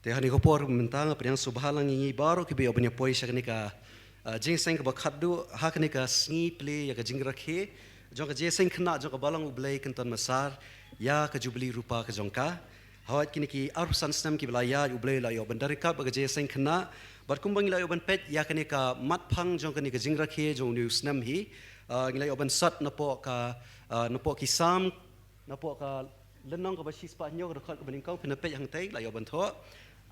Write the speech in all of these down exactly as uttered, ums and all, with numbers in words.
Te ha kane ka por mynta nga pdiang sngewbha lang ïa ngi baroh kiba ïoh ban ïa poi sha kane ka, ah, jingïaseng kaba khatduh ha kane ka sngi plie ïa ka jingrakhe jong ka jingïaseng khynnah jong ka Balang U Blei Kynton Massar ïa ka Jubili Rupa ka jong ka. Hawai kine ki arphew san snem kiba la ïaid, U Blei u la ïoh ban don ryngkat bad ka jingïaseng khynnah. Bad kumba ngi la ïoh ban peit ïa kane ka matphang jong kane ka jingrakhe jong une u snem hi, ah, ngi la ïoh ban sot napoh ka, ah, napoh ki Salm, napoh ka lynnong kaba shispah hynñiew, ka dkhot kaba nyngkong, phin ïa peit hangtei, la ïoh ban thoh: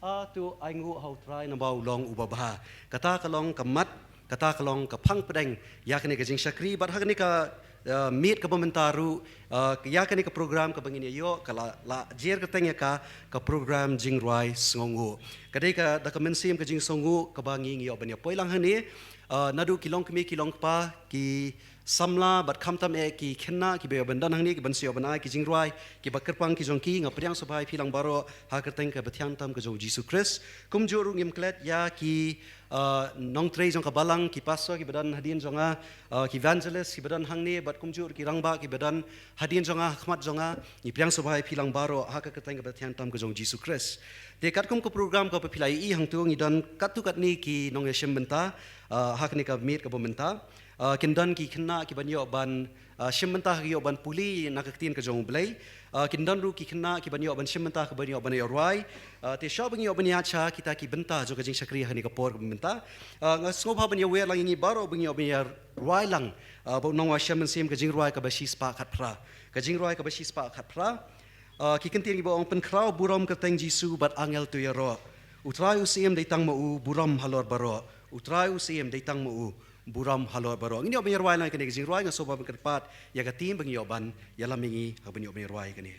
A, to ainguh ha U Trai namar u long uba bha. Kata ka long ka mat, kata ka long ka phang pdeng ïa kane ka jingshakri. Bad ha kane ka, eh, miet kaba mynta ruh, eh, ïa kane ka program kaba ngin ïoh, ka la, la jer kyrteng ïa ka, ka program jingrwai sngewnguh. Ka dei ka, da ka mynsiem ka jingsngewnguh kaba ngi, ngi ïoh ban ïa poi lang hangne, eh, naduh ki longkmie ki longkpa, ki samla bad khamtam eh ki khynnah kiba ïoh ban don hangne, kiban sa ïoh ban ai ki jingrwai kiba kyrpang ki jong ki. Nga pdiang sngewbha ïa phi lang baroh ha ka kyrteng kaba thiang tam ka jong U Jisu Khrist. Kumjuh ruh ngim klet ïa ki, ah, nongtrei jong ka Balang, ki pastor kiba don hadien jong nga, ah, ki evangelist kiba don hangne, bad kumjuh ruh ki rangbah kiba don hadien jong nga, ha khmat jong nga. Ngi pdiang sngewbha ïa phi lang baroh ha ka kyrteng kaba thiang tam ka jong U Jisu Khrist. Te katkum ka program kaba phi la ïohi hangto, ngi don katto katne ki nongïashim bynta, ah, ha kane ka miet kaba mynta. Ah, kin don ki khynnah kiban ïoh ban, ah, shim bynta, ki ïoh ban pule na ka ktien ka jong U Blei. Ah, kin don ruh ki khynnah kiban ïoh ban shim bynta, kiban ïoh ban ïa rwai. Ah, te shuwa ba ngi ïoh ban ïaid sha kita ki bynta jong ka jingshakri ha kane ka por kaba mynta, ah, nga sngewbha ban ïawer lang ïa ngi baroh ba ngi ïoh ban ïa rwai lang, ah, bad u nongwai shem mynsiem, ka jingrwai kaba shispah khatphra. Ka jingrwai kaba shispah khatphra. Ah, ki kyntien kiba ong: Pynkhraw burom kyrteng Jisu bad angel to ïaroh. U Trai u Syiem dei tang ma u, burom halor baroh. U Trai u Syiem dei tang ma u, burom halor baroh. Ngin ïoh ban ïa rwai lang kane ka jingrwai. Nga sngewbha ban kyrpad ïa ka team ba ngin ïoh ban ïalam ïa ngi haba ngin ïoh ban ïa rwai kane.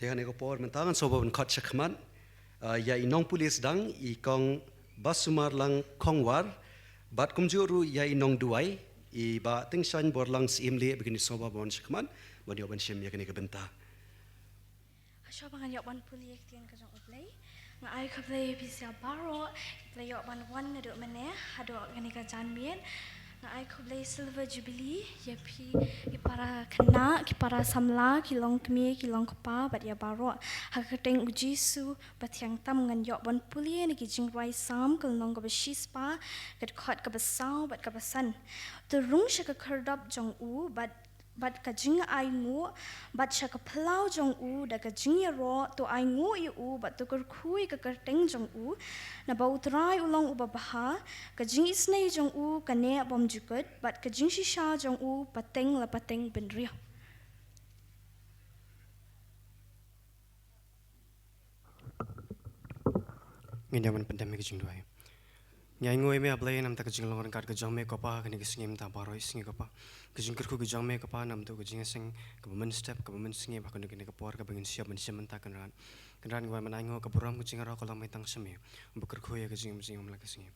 Ïa kane ka por mynta ngan sngewbha ban khot shakhmat, ah, ïa i nongpule sdang i Kong Basumarlang Khongwar, bad kumjuh ruh ïa i nongduwai i Bah Tyngshaiñ Borlang Syiemlieh, ba kin ïa sngewbha ban shakhmat ban ïoh ban shim ïa kane ka bynta. Shuwa ba ngan ïoh ban pule ïa ka ktien ka jong U Blei, nga ai khublei ïa phi sha baroh kiba la ïoh ban wan naduh mynne haduh kane ka janmiet. Nga ai khublei Silver Jubilee ïa phi, ki para khynnah, ki para samla, ki longkmie, ki longkpa, bad ïa baroh. Ha ka kyrteng U Jisu ba thiang tam ngan ïoh ban pule na ki jingrwai Salm ka lynnong kaba shispah, ka dkhot kaba saw bad kaba san. To rung sha ka khyrdop jong u bad bad ka jingainguh, bad sha ka phyllaw jong u da ka jingïaroh, to ainguh ïa u bad to kyrkhu ïa ka kyrteng jong u. Naba U Trai u long uba bha, ka jingisynei jong u ka neh bymjukut, bad ka jingshisha jong u pateng la pateng bynriew. Ngin ïa ban pyndem ïa ka jingduwai. Ngi ainguh ïa me, A Blei, namta ka jinglong ryngkat ka jong me ko Pa, kane ka sngi mynta baroh sngi ko Pa. Ka jingkyrkhu ka jong me ko Pa, namta ka jingïaseng kaba mynstep, kaba mynsngi, ba kane, kane ka por kaba ngin sa ïoh ban shim mynta Kynrad. Kynrad, ngi wan ban ainguh, ka burom ka jingïaroh ka long mai tang sha me. Uba kyrkhu ïa ka jingim jingim la ka sngi.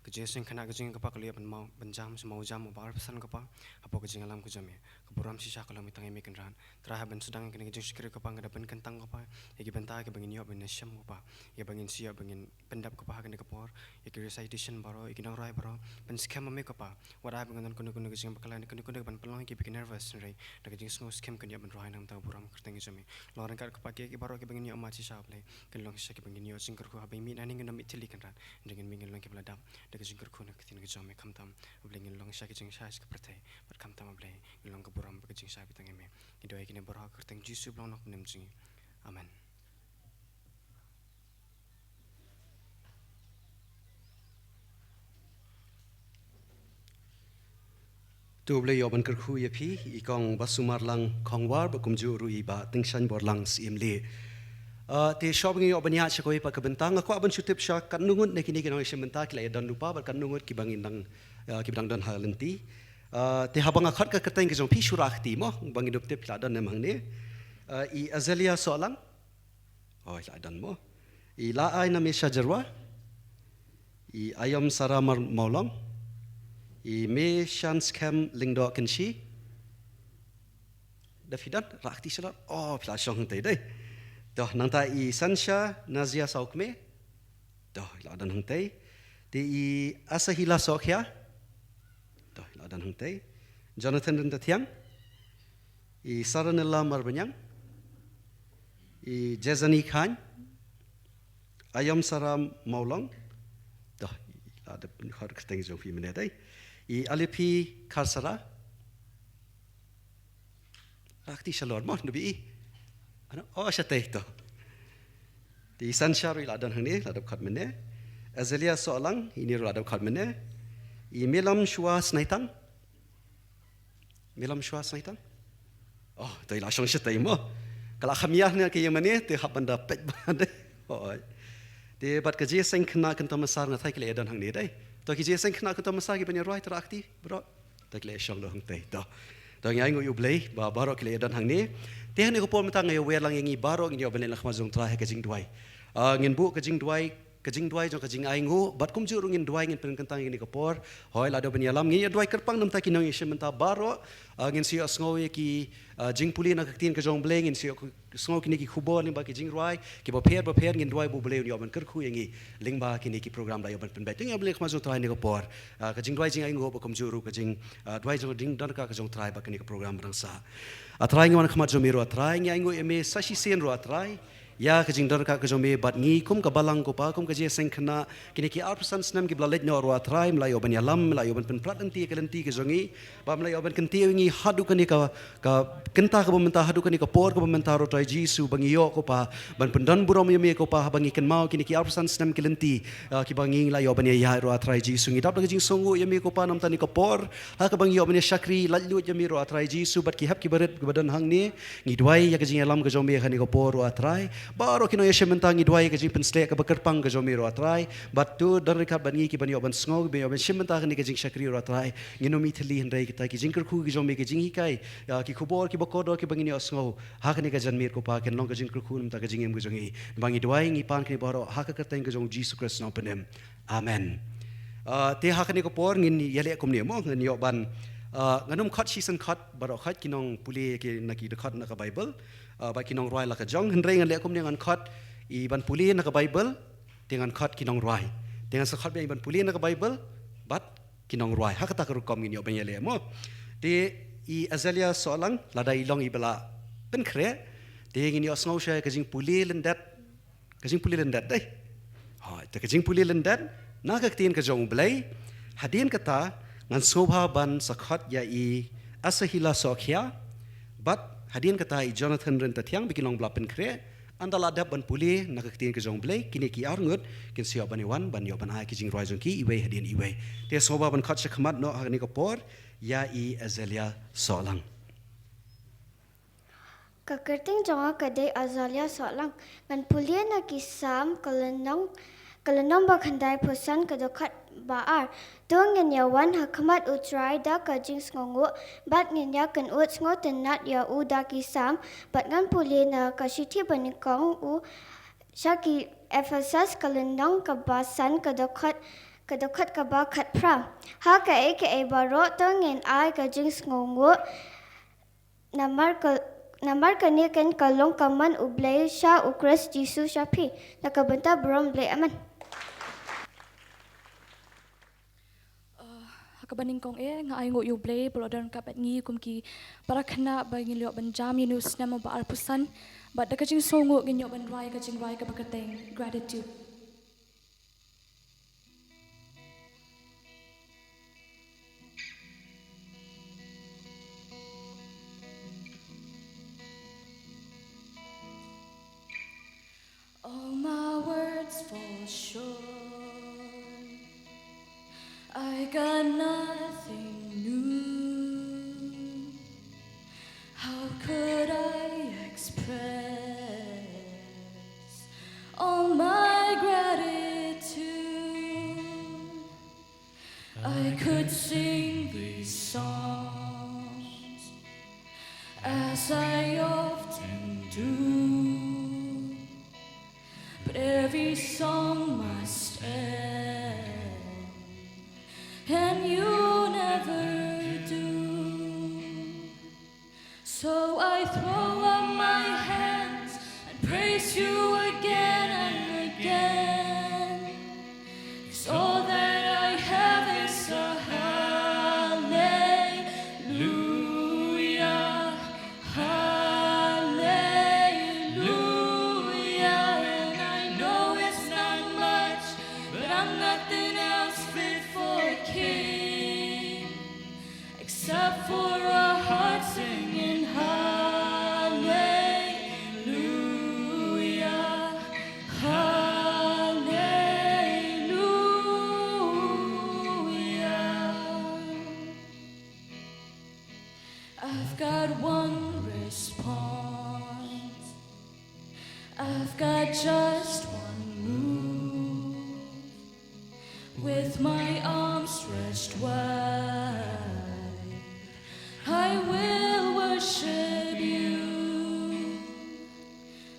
Ka jingïaseng kane ka jong ngi ko Pa ka la ïoh ban maw, ban jam sha mawjam uba arphew san ko Pa, hapoh ka jingïalam ka jong me. Ka burom shisha ka long mai tang ïa me Kynrad. Trai, haba ngi sdang ïa kane ka jingshakri ko Pa, ngi da pynkyntang ko Pa ïa ki bynta kiba ngin ïoh ban ïashem ko Pa, ïa ba ngin sa ïoh ban ngin pyndep ko Pa ha kane ka por, ïa ki recitation baroh, ïa ki nongrwai baroh, pynskhem ma me ko Pa. Wat ai ba ngin don kano kano ka jingbakla ne kano kano ban pynlong ïa ki ba ki nervous, hynrei da ka jingsngew skhem kin ïoh ban rwai namar ka burom ka kyrteng ka jong me. Long ryngkat ko Pa, kiei kiei baroh kiba ngin ïoh mad shisha, A Blei, kin long shisha kiba ngin ïoh jingkyrkhu, haba ngi mih nangne ngin ym mih thylli Kynrad, hynrei ngin mih ngin long kiba la dap da ka jingkyrkhu na ka ktien ka jong me, khamtam, A Blei, ngin long shisha ki jingshai sha ka pyrthei, bad khamtam, A Blei, ngin long ka burom bad ka jingshai beit tang ïa me. Ngi duwai kine baroh ha ka kyrteng Jisu, ba long Nongpynim jong ngi. Amen. To U Blei u ïoh ban kyrkhu ïa phi, i Kong Basumarlang Khongwar, bad kumjuh ruh i Bah Tyngshaiñ Borlang Syiemlieh. Ah, te shuwa ba ngi ïoh ban ïaid sha kawei pat ka bynta, nga kwah ban shu tip sha katno ngut na kine ki nongïashim bynta ki la ïadon lypa, bad katno ngut kiba ngin dang, ah, kiba dang don ha lynti. Ah, te haba nga khot ka kyrteng ka jong phi shu rah kti mo, ba ngin ïoh tip ki la don ne em hangne. Ah, i Azalea Sohlang. Oh, i la don mo. I Laainamesha Jyrwa. I Aiom Sara Mar-, Mawlong. I Meshanskhem Lyngdoh Kynshi. Da phi don, rah kti shalor. Oh, phi la shong hangtei dei. To, nangta i Sansha Nazia Sawkmie. To, i la don hangtei. Te i Asahila Sohkhia. To, i la don hangtei. Jonathan Ryntathiang. I Saranella Marbaniang. I Jezani Khan. Aiom Sara Mawlong. To, i la dep khot kyrteng jong phi mynne dei. I Alipi Kharsara. Rah kti shalor mo, nbi i. Ano, oh, shatei to. Te i Sansha ruh i la don hangne, la dep khot mynne. Azalea Sohlang, ine ruh la dep khot mynne. I Melam Shwa Snaitang. Melam Shwa Snaitang. Oh, to i la shong shatei mo. Ka la kham ïa ne ka ïa mane, te hap ban da peit ba dei. Hooid. Te bad ka jingïaseng khynnah kynta masar, nga tharai ki la ïadon hangne dei. To ki jingïaseng khynnah kynta masar kiban ïarwai, te rah kti baroh. To ki la shong noh hangtei to. To ngi ainguh ïa U Blei ba baroh ki la ïadon hangne. Te hangne ka por mynta nga ïawer lang ïa ngi baroh ngin ïoh ban leit lang ha khmat jong U Trai ha ka jingduwai. Ah, ngin buh ka jingduwai, ka jingduwai jong ka jingainguh, bad kumjuh ruh ngin duwai, ngin pynkyntang ïa kane ka por. Hooid, lada u ban ïalam, ngin ïa duwai kyrpang namar ta ki nongïashim bynta baroh. Ah, ngin sa ïohsngew ïa ki, ah, jingpule na ka ktien ka jong U Blei, ngin sa ïoh sngew kine ki khubor lyngba ki jingrwai kiba pher ba pher. Ngin duwai ba U Blei un ïoh ban kyrkhu ïa ngi lyngba kine ki program da ïoh ban pynbeit. Te ngi ïa Blei ha khmat jong U Trai ha kane ka por. Ah, ka jingduwai jingainguh bad kumjuh ruh ka jing, ah, duwai jong ka jingdon ryngkat ka jong U Trai bad kane ka program ba dang sah. Ah Trai, ngi wan ha khmat jong me ruh ah Trai, ngi ainguh ïa me sa shisien ruh ah Trai ïa ka jingdon ryngkat ka jong me bad ngi kum ka balang ko Pa, kum ka jingïaseng khynnah, kine ki arphew san snem kiba la leit noh ruh ah Trai, me la ïoh ban ïalam, me la ïoh ban pynprat lynti ïa ka lynti ka jong ngi. Bad me la ïoh ban kyntiew ïa ngi haduh kane ka, ka kynta kaba mynta, haduh kane ka por kaba mynta ruh ah Trai Jisu, ba ngi ïoh ko Pa ban pyndon burom ïa me ko Pa, haba ngi kynmaw kine ki arphew san snem ki lynti, ah, kiba ngi la ïoh ban ïaid ruh ah Trai Jisu. Ngi dap da ka jingsngewnguh ïa me ko Pa namar ta kane ka por, ha kaba ngi ïoh ban ïashakri laitluid ïa me ruh ah Trai Jisu, bad ki hep ki barit kiba don hangne. Ngi duwai ïa ka jingïalam ka jong me ha kane ka por ruh ah Trai, Baroh ki nongïashim bynta, ngi duwai ka jingpynsleh kaba kyrpang ka jong me, Ruh Trai. Bad to don ryngkat bad ngi kiban ïoh ban sngew, kiban ïoh ban shim bynta kane ka jingshakri, Ruh Trai. Ngin ym ïatylli hynrei kita ki jingkyrkhu ki jong me, ki jinghikai, ïa ki khubor kiba kordor kiba ngin ïoh sngew ha kane ka janmiet, ko Pa, kin long ka jingkyrkhu namar ka jingim ka jong ngi. Ba ngi duwai, ngi pan kine baroh ha ka kyrteng ka jong U Jisu Khrist, Nongpynim. Amen. Ah, te ha kane ka por ngin ïaleh kumne mo, ngin ïoh ban, ah, ngan ym khot shisien khot baroh khot ki nongpule ki, na ki dkhot na ka Baibl, ah, bad ki nongrwai la ka jong, hynrei ngan leh kumne, ngan khot i ban pule na ka Baibl, te ngan khot ki nongrwai. Te ngan sa khot biang i ban pule na ka Baibl bad ki nongrwai. Ha kata ka rukom ngin ïoh ban ïaleh mo. Te i Azalea Sohlang, lada i long iba la pynkhreh, te ngin ïoh sngew sha ka jingpule lyndet, ka jingpule lyndet, dei. Hooid, te ka jingpule lyndet na ka Ktien ka jong U Blei. Hadien kata, ngan sngewbha ban sa khot ïa i Asahila Sohkhia, bad hadien kata i Jonathan Ryntathiang, ba kin long ba la pynkhreh. Ynda la dep ban pule na ka Ktien ka jong U Blei, kine ki arngut kin sa ïoh ban ïawan ban ïoh ban ai ki jingrwai jong ki iwei hadien iwei. Te sngewbha ban khot sha khmat noh ha kane ka por ïa i Azalea Sohlang. Ka kyrteng jong nga ka dei Azalea Sohlang. Ngan pule na ki Salm ka lynnong, ka lynnong ba khyndaiphew san, ka dkhot ba ar. To ngin ïawan ha khmat U Trai da ka jingsngewnguh, bad ngin ïakynduh sngewtynnad ïa u da ki Salm, bad ngan pule na ka shithi banyngkong u sha ki Ephesos ka lynnong kaba san, ka dkhot, ka dkhot kaba khatphra. Ha kaei kaei baroh to ngin ai ka jingsngewnguh, namar ka, namar kane kan ka long ka mon U Blei sha U Khrist Jisu sha phi. Na ka bynta burom U Blei, amen. Uh, ha kaba nyngkong eh, nga ainguh ïa U Blei ba u la don ryngkat bad ngi kum ki para khynnah ba ngin ïoh ban jam ïa une u snem ba arphew san. Bad da ka jingsngewnguh ngin ïoh ban rwai ka jingrwai kaba kyrteng Gratitude. All my words fall short. I got nothing new. How could I express all my gratitude? I could sing these songs as I often do, but every song must end, and you never do. So I throw up my hands and praise you again and again. 'Cause all that I have is a hallelujah, hallelujah. And I know it's not much, but I'm nothing else fit for a king. Except for a heart singing hallelujah, hallelujah. I've got one response. I've got just one move. With my arms stretched wide, I will worship you.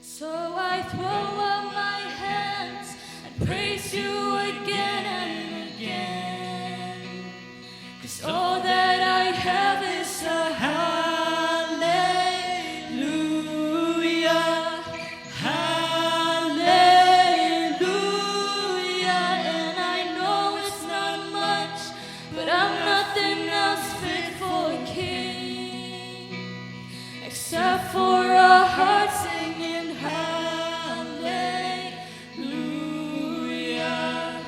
So I throw up my hands and praise you again and again. 'Cause all that I have is a hallelujah, hallelujah. And I know it's not much, but I'm nothing else fit for a king, except for a heart singing hallelujah. Hallelujah,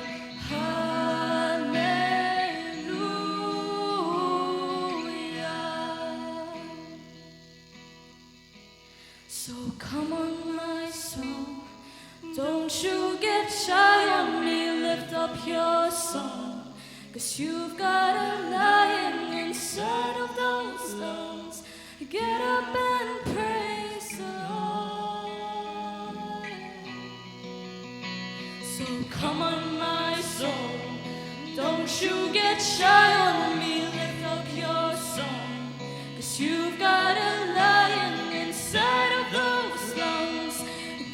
hallelujah. So come on, my soul, don't you get shy on me. Lift up your song, 'cause you've got a lion inside of those lungs. Get up and praise the Lord. Come on, my soul, don't you get shy on me, lift up your song, 'cause you've got a lion inside of those lungs.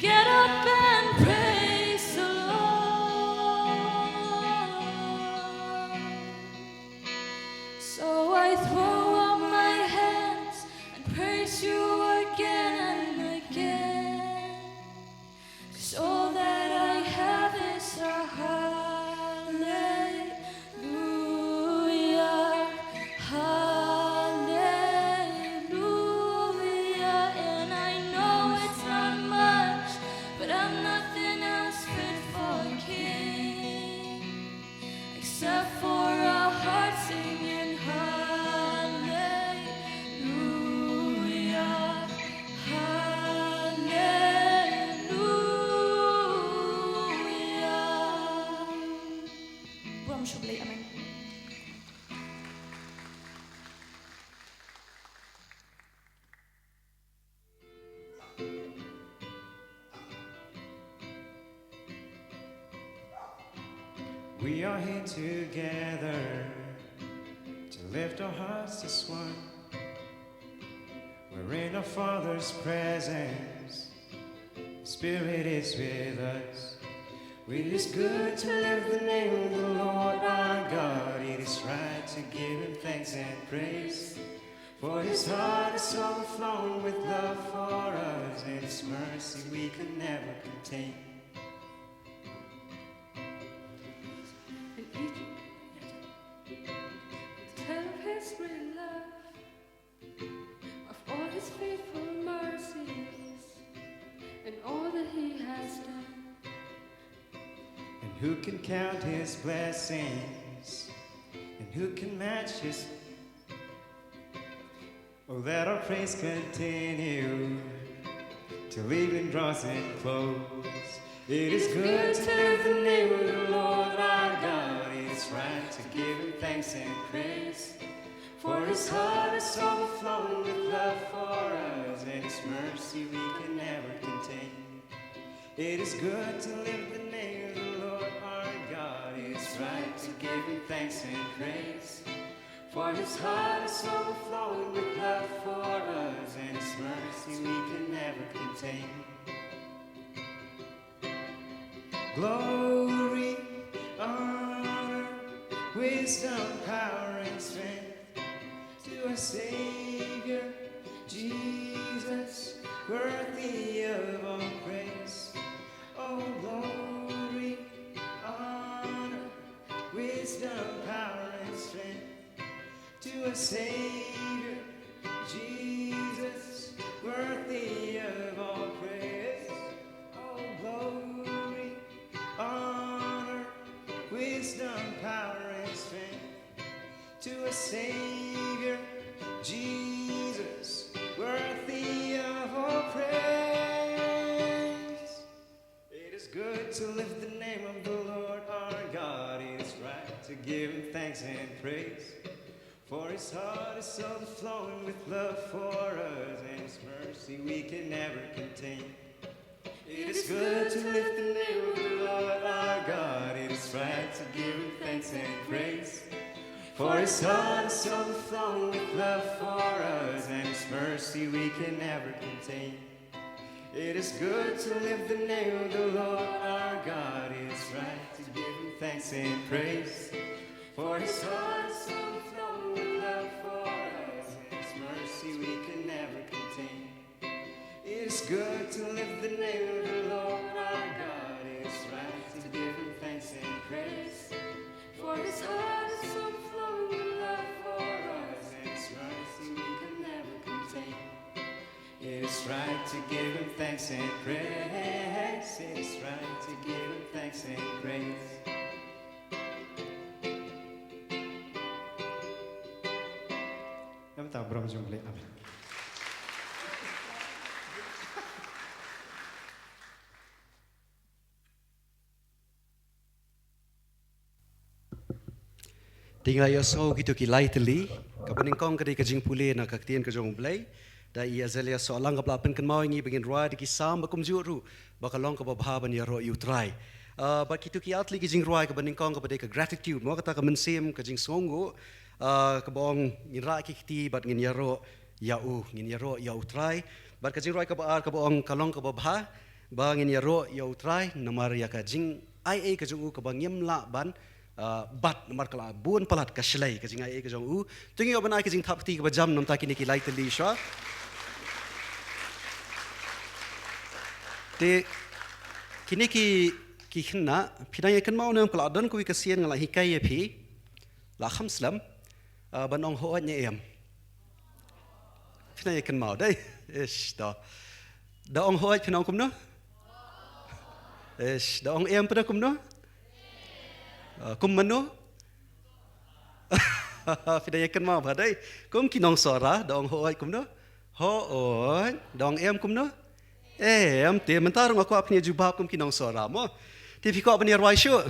Get up and praise the Lord. So I throw up my hands and praise you again and again. 'Cause all that I have is a hallelujah, hallelujah. And I know it's not much, but I'm nothing else fit for a king. Except for a heart singing hallelujah, hallelujah. Burom sha U Blei, amen. We are here together to lift our hearts as one. We're in our Father's presence. Spirit is with us. It is good to lift the name of the Lord our God. It is right to give him thanks and praise. For his heart is overflowing with love for us, and his mercy we can never contain. And each tell of his great love, of all his faithful mercies, and all that he has done. And who can count his blessings? And who can match his Oh, let our praise continue till evening draws in close. It is good to lift the name of the Lord our God. It is right to give him thanks and praise. For his heart is overflowing with love for us, and his mercy we can never contain. It is good to lift the name of the Lord our God. It is right to give him thanks and praise. For his heart is overflowing with love for us, and his mercy we can never contain. Glory, honor, wisdom, power, and strength to our Savior, Jesus, worthy of all praise. Oh, glory, honor, wisdom, power, and strength to a Savior, Jesus, worthy of all praise. Oh, glory, honor, wisdom, power, and strength to a Savior, Jesus, worthy of all praise. It is good to lift the name of the Lord our God. It is right to give him thanks and praise. For his heart is overflowing with love for us, and his mercy we can never contain. It is good to lift the name of the Lord our God. It is right to give him thanks and praise. For his heart is overflowing with love for us, and his mercy we can never contain. It is good to lift the name of the Lord our God. It is right to give him thanks and praise. For his heart is overflowing with love for us, and his mercy we can never contain. It is good to lift the name of the Lord our God. It is right to give him thanks and praise. For his heart is overflowing with love for us, and his mercy we can never contain. It is right to give him thanks and praise. It is right to give him thanks and praise. Namta burom jong U Blei. Amen. Te ngi la ïohsngew kito ki lai tylli, kaba nyngkong ka dei ka jingpule na ka ktien ka jong U Blei. Da i Azalea Sohlang kaba la pynkynmaw ïa ngi ba ngin rwai da ki Salm ba kumjuh ruh ba ka long kaba bha ban ïaroh ïa U Trai. Ah, bad kito ki artylli ki jingrwai kaba nyngkong kaba dei ka gratitude mo, kata ka mynsiem ka jingsngewnguh, ah, kaba ong ngin rah ki kti bad ngin ïaroh ïa u, ngin ïaroh ïa u Trai. Bad ka jingrwai kaba ar kaba ong ka long kaba bha ba ngin ïaroh ïa u Trai namar ïa ka jingaiei ka jong u kaba ngim lah ban, ah, bat namar ka la bun palat ka shlei ka jingaiei ka jong u. To ngin ïoh ban ai ka jingthap kti kaba jam namar kine ki lai tylli shuwa. Te kine ki, ki khynnah, phi dang ïa kynmaw ne em, ka la don kawei ka sien nga la hikai ïa phi, la kham slem, ah, ban ong hooid ne em. Phi dang ïa kynmaw dei. Ish, da. Da ong hooid phin ong kumno? Ish, da ong em pat da kumno? Ah, kum mano? Phi dang ïa kynmaw bha dei. Kum ki nong Sohra, da ong hooid kumno? Hooid, da ong em kumno? Em, te mynta ruh nga kwah phin ïa jubab kum ki nong Sohra mo. Te phi kwah ban ïa rwai shuh?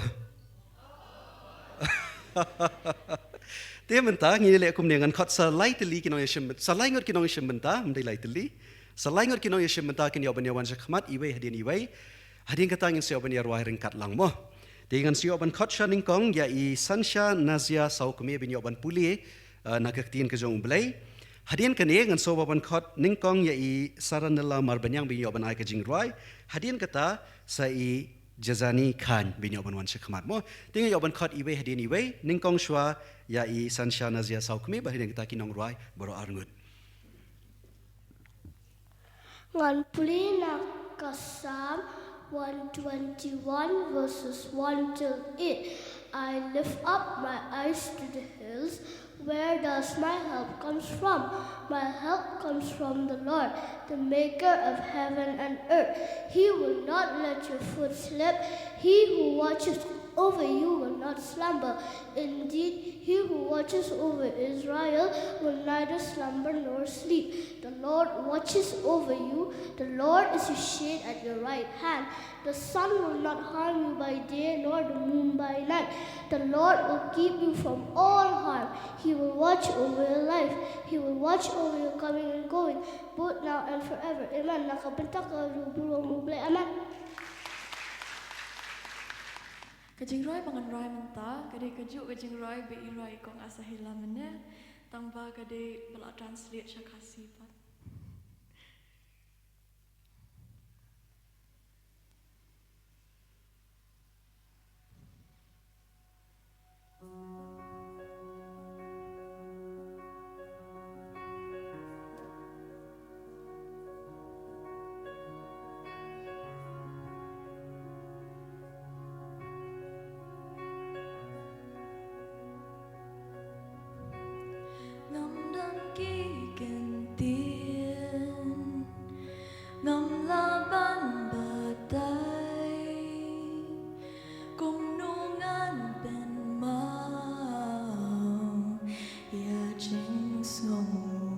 Te mynta ngin ïa leh kumne, ngan khot sa lai tylli ki nongïashim byn-, sa lai ngut ki nongïashim bynta, ym dei lai tylli. Sa lai ngut ki nongïashim bynta kin ïoh ban ïa wan sha khmat iwei hadien iwei. Hadien kata ngin sa ïoh ban ïa rwai ryngkat lang mo. Te ngan sa ïoh ban khot sha nyngkong ïa i Sansha Nazia Sawkmie ban ïoh ban pule, eh, na ka ktien ka jong U Blei. Hadien kane ngan sa ïoh ban khot nyngkong ïa i Saranella Marbaniang ban ïoh ban ai ka jingrwai. Hadien kata sa i Jazani Khan ban ïoh ban wan sha khmat mo. Te ngan ïoh ban khot iwei hadien iwei, nyngkong shuwa ïa i Sansha Nazia Sawkmie, bad hadien kata ki nongrwai baroh arngut. Ngan pule na ka Psalm one twenty-one verses one till eight. I lift up my eyes to the hills. Where does my help comes from? My help comes from the Lord, the maker of heaven and earth. He will not let your foot slip. He who watches over you will not slumber. Indeed, he who watches over Israel will neither slumber nor sleep. The Lord watches over you. The Lord is your shade at your right hand. The sun will not harm you by day, nor the moon by night. The Lord will keep you from all harm. He will watch over your life. He will watch over your coming and going, both now and forever. Amen. Na ka bynta ka burom U Blei. Amen. Ka jingrwai ba ngan rwai mynta ka dei kajuh ka jingrwai ba i rwai i Kong Asahila mynne, tangba ka dei ba la translate sha Khasi pat. Ngam don ki kyntien, ngam lah ban batai kumno ngan pynmaw ïa jingsngew.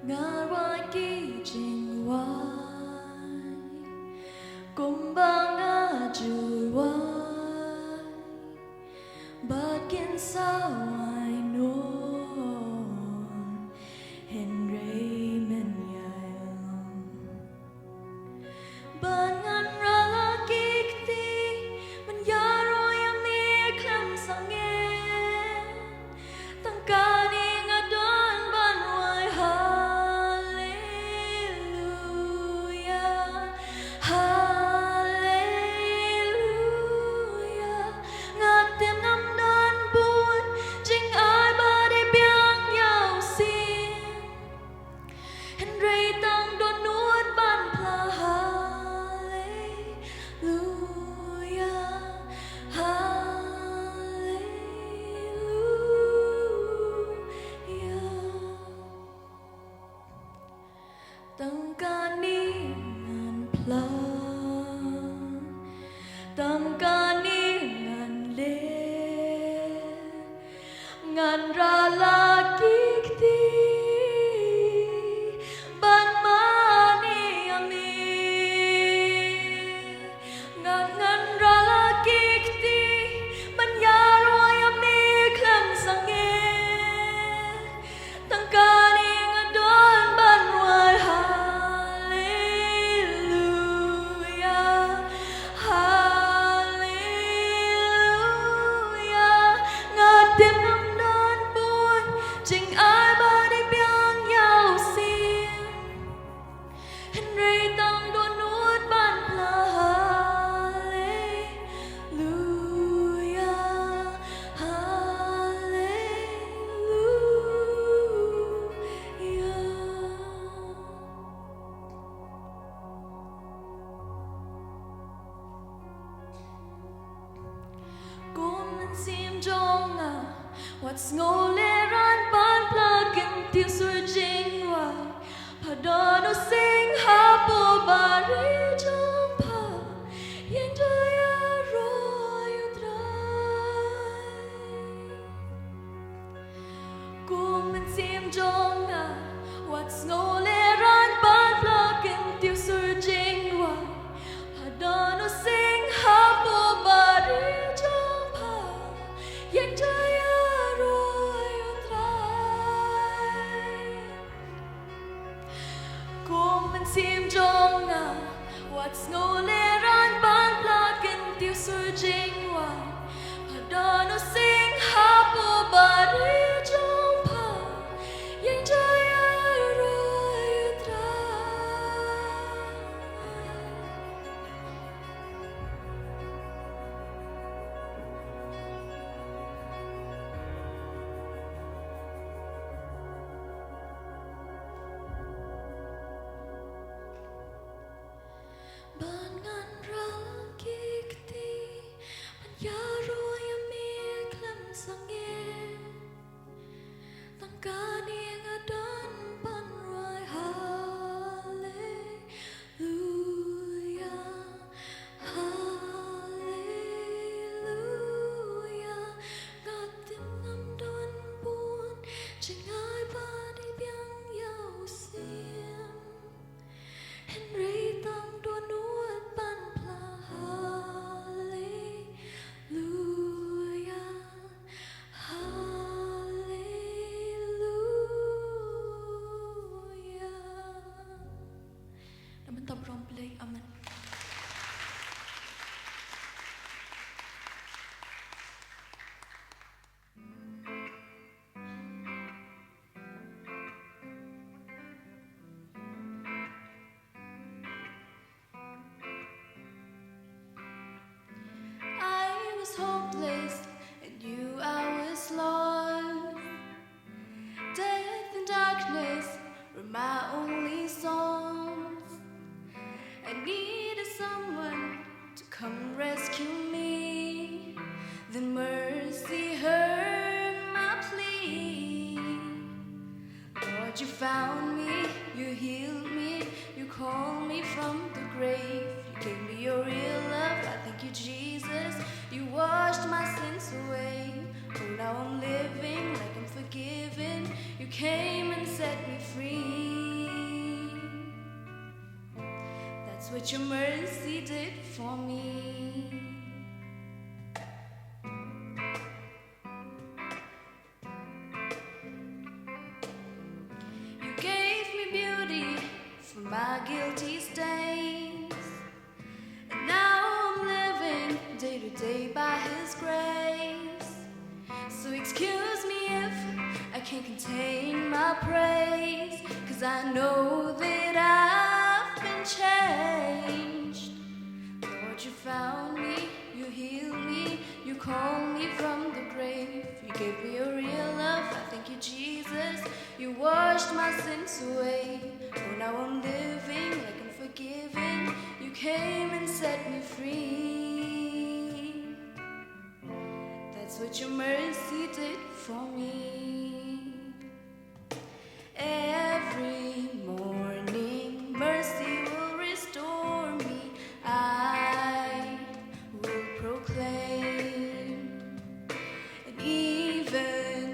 Nga rwai ki jingwai kumba nga ju rwai, bad kin sa wai noh, hynrei men ïai long. Ban ngan rah la ki kti ban ïaroh ïa me khlem sangeh. Tang kane nga don ban wai haleluia, haleluia. Wat sngew lehrain ban pla kyntiew sur jingwai. Pha don u sing hapoh bari jong pha. Ïeng jai ïaroh ïa u Trai. Kum mynsiem jong nga, wat sngew lehrain ban pla kyntiew sur jingwai. Pha don u sing hapoh bari jong pha. Ïeng jai ïaroh ïa u Trai. Kum mynsiem jong nga, wat sngew lehrain ban pla kyntiew sur jingwai. Pha don u sing hapoh bari jong pha. Ïeng jai ïaroh ïa u Trai. Ban ngan ral ki kti, ban ïaroh ïa me khlem sangeh. Tang kane nga don ban rwai haleluya, haleluya. Nga tip ngam don bun jngai ba dei biang ïa u siem. Hynrei tang don wat ban pla haleluya, haleluya. Na bynta burom Blei, amen. I was hopeless and knew I was lost. Death and darkness were my only songs. I needed someone to come rescue me. Then mercy heard my plea. Lord, you found me, you healed me, you called me from the grave. You gave me your real love, I thank you, Jesus. You washed my sins away. Oh, now I'm living like I'm forgiven. You came and set me free. That's what your mercy did for me. You gave me beauty for my guilty stains. And now I'm living day to day by His grace. So excuse me if I can't contain my praise, 'cause I know that I've been changed. Lord, you found me, you healed me, you called me from the grave. You gave me your real love, I thank you, Jesus. You washed my sins away. Oh, now I'm living like I'm forgiven. You came and set me free. That's what your mercy did for me. Every morning, mercy will restore me. I will proclaim. And even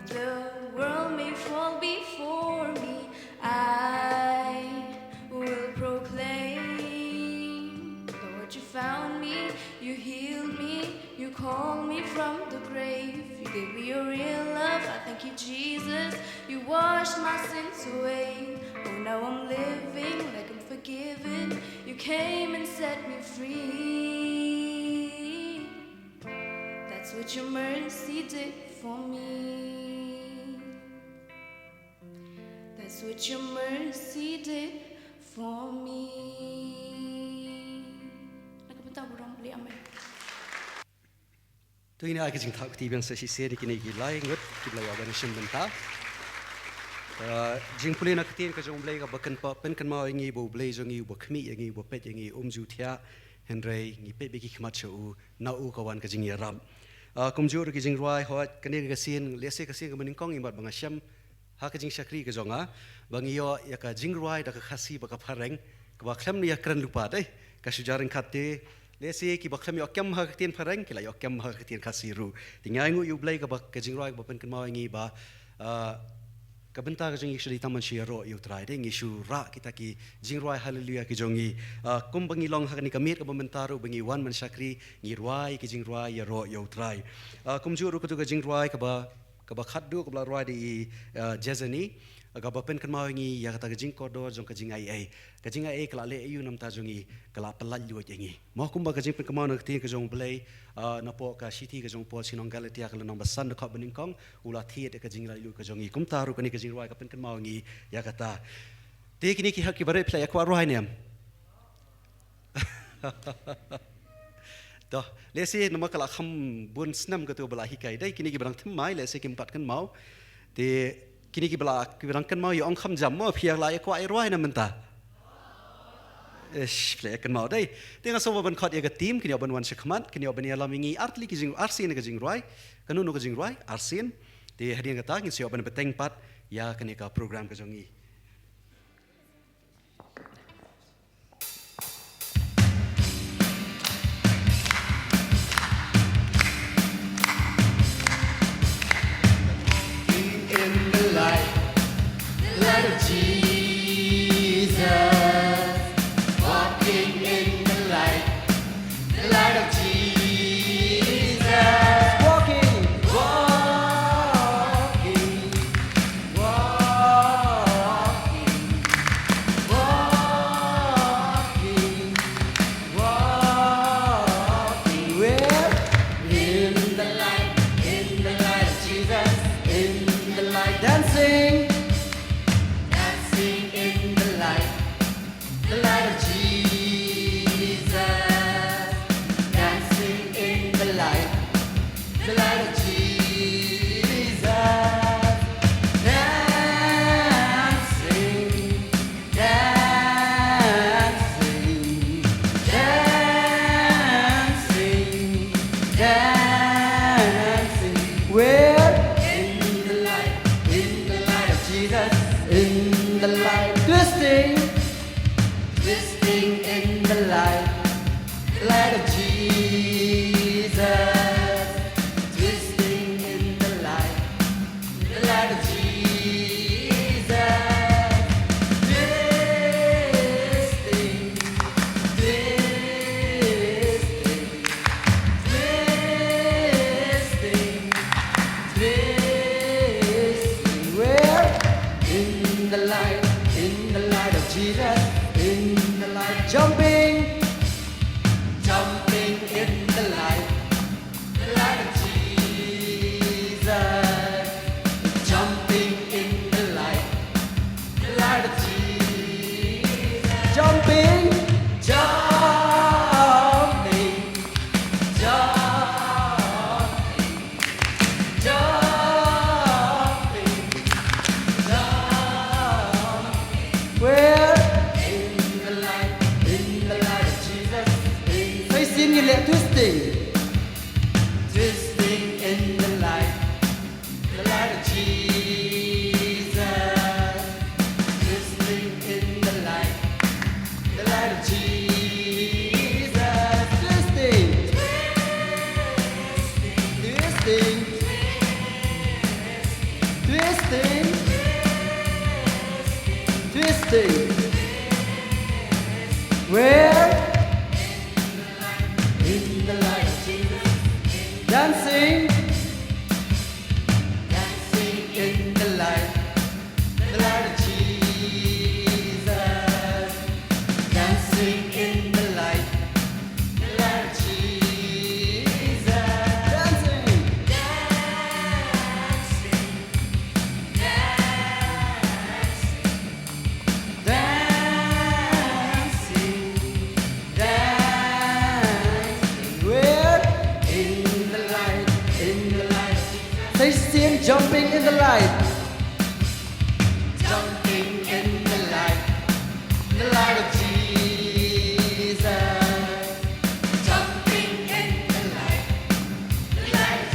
if the world may fall before me, I will proclaim. Lord, you found me, you healed me, you called me from the grave. You gave me your real love, I thank you, Jesus. You washed my sins away. Oh, now I'm living like I'm forgiven. You came and set me free. That's what your mercy did for me. That's what your mercy did for me. Na ka bynta burom Blei, amen. To ngin ai ka jingthoh kti biang sa shisien ïa kine ki lai ngut kiba la ïoh ban shim bynta. Ka jingpule na ka ktien ka jong U Blei kaba kynpah pynkynmaw ïa ngi ba U Blei jong ngi uba khmih ïa ngi, uba peit ïa ngi um ju thiah, hynrei ngi peit beit ki khmat sha u, na u ka wan ka jingïarap. Ah, kumjuh ruh ki jingrwai, hooid, kane ka sien, lehse ka sien kaba nyngkong i mat ba nga shem ha ka jingshakri ka jong nga ba ngi ïoh ïa ka jingrwai da ka Khasi bad ka phareng kaba khlem ïa kren lypa, dei, ka shu jar ryngkat te. Lehse kiba khlem ïoh kem ha ka ktien phareng ki la ïoh kem ha ka ktien Khasi ruh. Te nga ainguh ïa U Blei kaba ka jingrwai kaba pynkynmaw ïa ngi ba, ah, ka bynta ka jong ngi shu dei tang ban shu ïaroh ïa U Trai, dei, ngi shu rah kita ki jingrwai haleluia ki jong ngi. Ah, kumba ngi long ha kane ka miet kaba mynta ruh ba ngi wan ban shakri, ngi rwai ki jingrwai ïaroh ïa U Trai. Ah, kumjuh ruh katu ka jingrwai kaba, kaba khatduh kaba la rwai da i, ah, Jezani, kaba pynkynmaw ïa ngi ïa kata ka jingkordor jong ka jingaiei. Ka jingaiei ka la leh aïu na ka bynta jong ngi? Ka la pyllait luid ïa ngi. Mo, kumba ka jingpynkynmaw na ka ktien ka jong U Blei, ah, napoh ka shithi ka jong u Paul sha ki nong Galatia ka lynnong ba san dkhot ba nyngkong, u la thied ïa ka jinglaitluid ka jong ngi. Kumta ruh kane ka jingrwai ka pynkynmaw ïa ngi ïa kata. Te kine ki hok kiba rit phi la ïa kwah rwai ne em? To, lehse namar ka la kham bun snem katu ba la hikai, dei, kine kiba dang thymmai lehse kim pat kynmaw. Te kine kiba la, kiba dang kynmaw ïa ong kham jam, mo, phi la ïa kwah ïa rwai na mynta? Ish, phi la ïa kynmaw, dei. Te nga sngewbha ban khot ïa ka team, kin ïoh ban wan shakhmat, kin ïoh ban ïalam ïa ngi artylli ki jing, arsien ka jingrwai. Kano kano ka jingrwai? Arsien. Te hadien kata ngin sa ïoh ban bteng pat ïa kane ka program ka jong ngi. In the light, the light of Jesus. Walking in the light, the light of Jesus. Walking, walking, walking, walking, walking. We're in the light, in the light of Jesus, in the light, dancing, dancing in the light, the light of Jesus, dancing in the light, the light of Jesus, dancing, dancing, dancing, dancing. We're in the light, in the light of Jesus, in the light, twisting, twisting in the light, the light of Jesus. Twisting in the light, the light of Jesus. Twisting, twisting, twisting, twisting. We're in the light, in the light of Jesus, in the light, jumping, jumping in the light, the light of Jesus. Jumping in the light, the light of Jesus. Jumping, jumping, jumping, jumping, jumping. We're in the light, in the light of Jesus. In, sa shisien ngin leh twisting. Twisting in the light, the light of Jesus. Twisting in the light, the light of Jesus. Twisting. Twisting. Twisting. Twisting. We're in the light of Jesus. Dancing. Dancing in the light, the light of Jesus. Dancing in the light, the light of Jesus. Dancing. Dancing. Dancing, dancing, we're in the light, in the light. Sa shisien, jumping in the light. Jumping in the light, the light of Jesus. Jumping in the light, the light of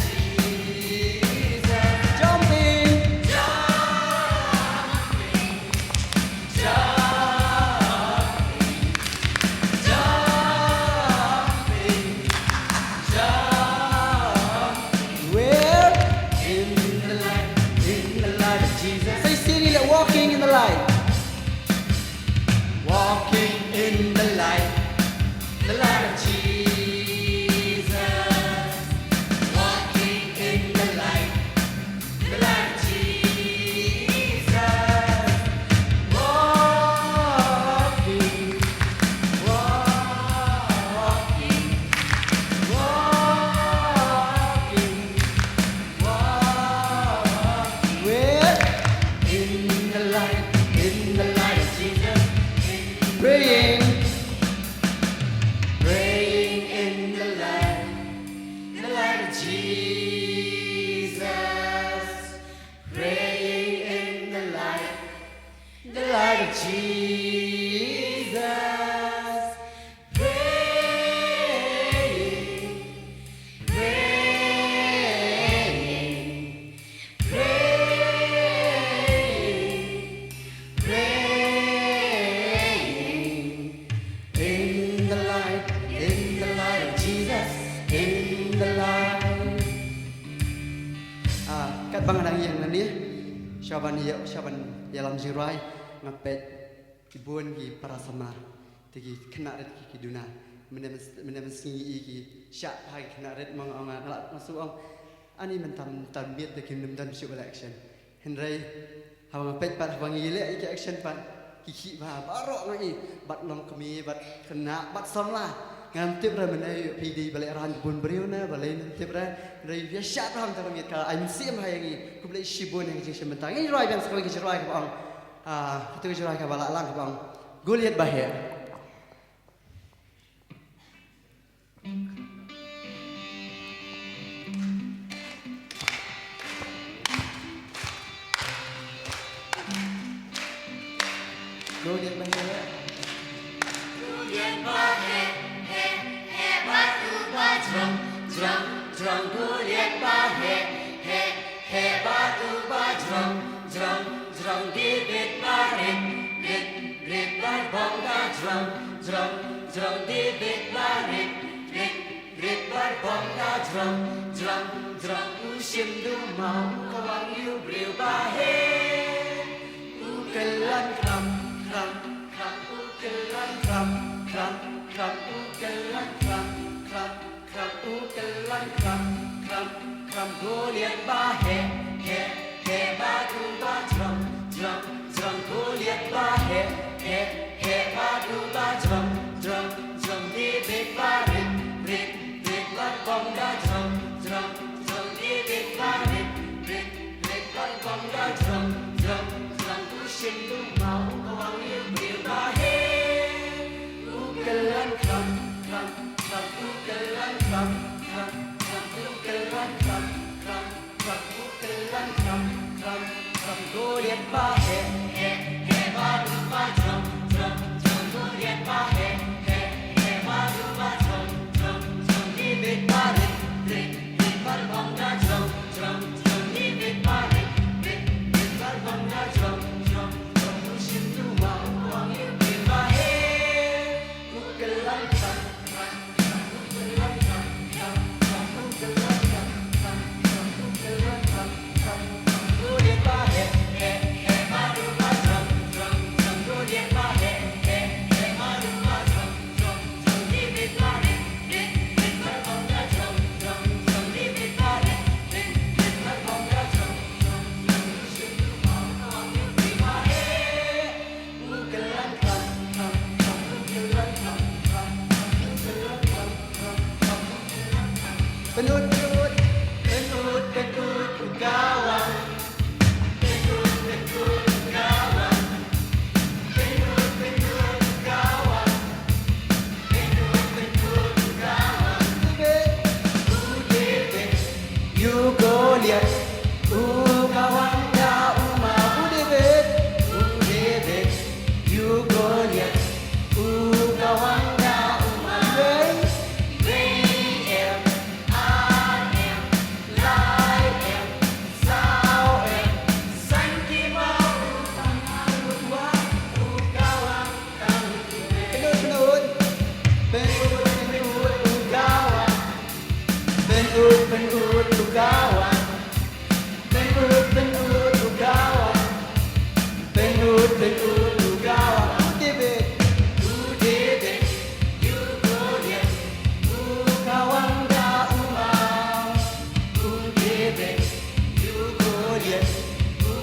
light, in the light of Jesus. Praying, praying in the light, the light of Jesus. Praying in the light, the light of Jesus. Praying, praying, praying, praying. In the light, in the light of Jesus, in the light. Ah, katba nga dang ïeng nangne, sha ban ïa, sha ban ïalam jingrwai, nga peit ki bun ki para samla, te ki khynnah rit ki, ki duna. Mynne myn, mynne mynsngi ki shah ha ki khynnah rit, ma nga ong, nga lah, nga shu ong, ani mynta, mynta miet da ki, mynta shu election. Hynrei haba nga peit pat, haba ngi leh ïa ki action pat, ki khih bha baroh, nga i, bad longkmie, bad khynnah, bad samla. Ngam tip re mynne phi dei ba leh rang bun briew ne balei, ngam tip re. Hynrei ïa shah tam te ba miet, ka ai mynsiem ha ïa ngi. Khublei shibun ïa ka jingshem bynta. Ngin rwai biang sa kawei ka jingrwai kaba ong, ah, katu ka jingrwai kaba lah lang kaba ong Goliath Baheh. Goliath Baheh. Goliath Baheh, heh, heh bad uba jrong, jrong, jrong. Goliath Baheh, heh, heh bad uba jrong, jrong, jrong. David barit, rit, rit bad bong da jrong, jrong, jrong. David barit, rit, rit bad bong da jrong, jrong, jrong. U shim duma, u kawang ïa u briew baheh. U kylla khram, khram, khram. U kylla khram, khram, khram. U kylla khram, khram, khram. U kylla khram, khram, khram. Goliath baheh, heh, heh bad uba jrong, jrong, jrong. Goliath baheh, heh, heh bad uba jrong, jrong, jrong. David barit, rit, rit bad bong da jrong, jrong, jrong. David barit, rit, rit bad bong da jrong, jrong, jrong. U shim duma, u kawang ïa u briew baheh. U kylla khram, khram, khram. U kylla khram, khram, khram. U kylla khram, khram, khram. U kylla khram, khram, khram. Goliath baheh, heh, heh bad uba jrong, jrong, jrong. Goliath baheh, heh, heh bad uba jrong, jrong, jrong. David barit, rit, rit bad bong da jrong, jrong, jrong. David barit, rit, rit bad bong da jrong, jrong, jrong. U shim duma, u kawang ïa u briew baheh. U kylla khram, khram, khram. U kylla khram, khram, khram. U kylla khram, khram, khram. U kylla khram, khram, khram. Goliath baheh, heh, heh bad uba jrong, jrong, jrong. Goliath baheh, heh, heh bad uba jrong, jrong, jrong. David barit, rit, rit bad bong da jrong, jrong, jrong. David barit, rit, rit bad bong da jrong, jrong, jrong. U shim duma, u kawang ïa u briew baheh. Pynut, pynut, pynut, pynut u kawang. Pynut, pynut u kawang. Pynut, pynut u kawang. Pynut, pynut u kawang. David, u David ïa u Goliath, u kawang da u maw. U David, u David ïa u Goliath, u kawang da u maw. Wei, wei em, ar em, lai em, saw em, san ki maw u tang ha u kawang. Pynut, pynut. Pynut, pynut u kawang. Pynut, pynut u kawang. Pynut, pynut u kawang. Pynut, pynut u kawang. U David. U David ïa u Goliath, u kawang da u maw. U David ïa u Goliath, u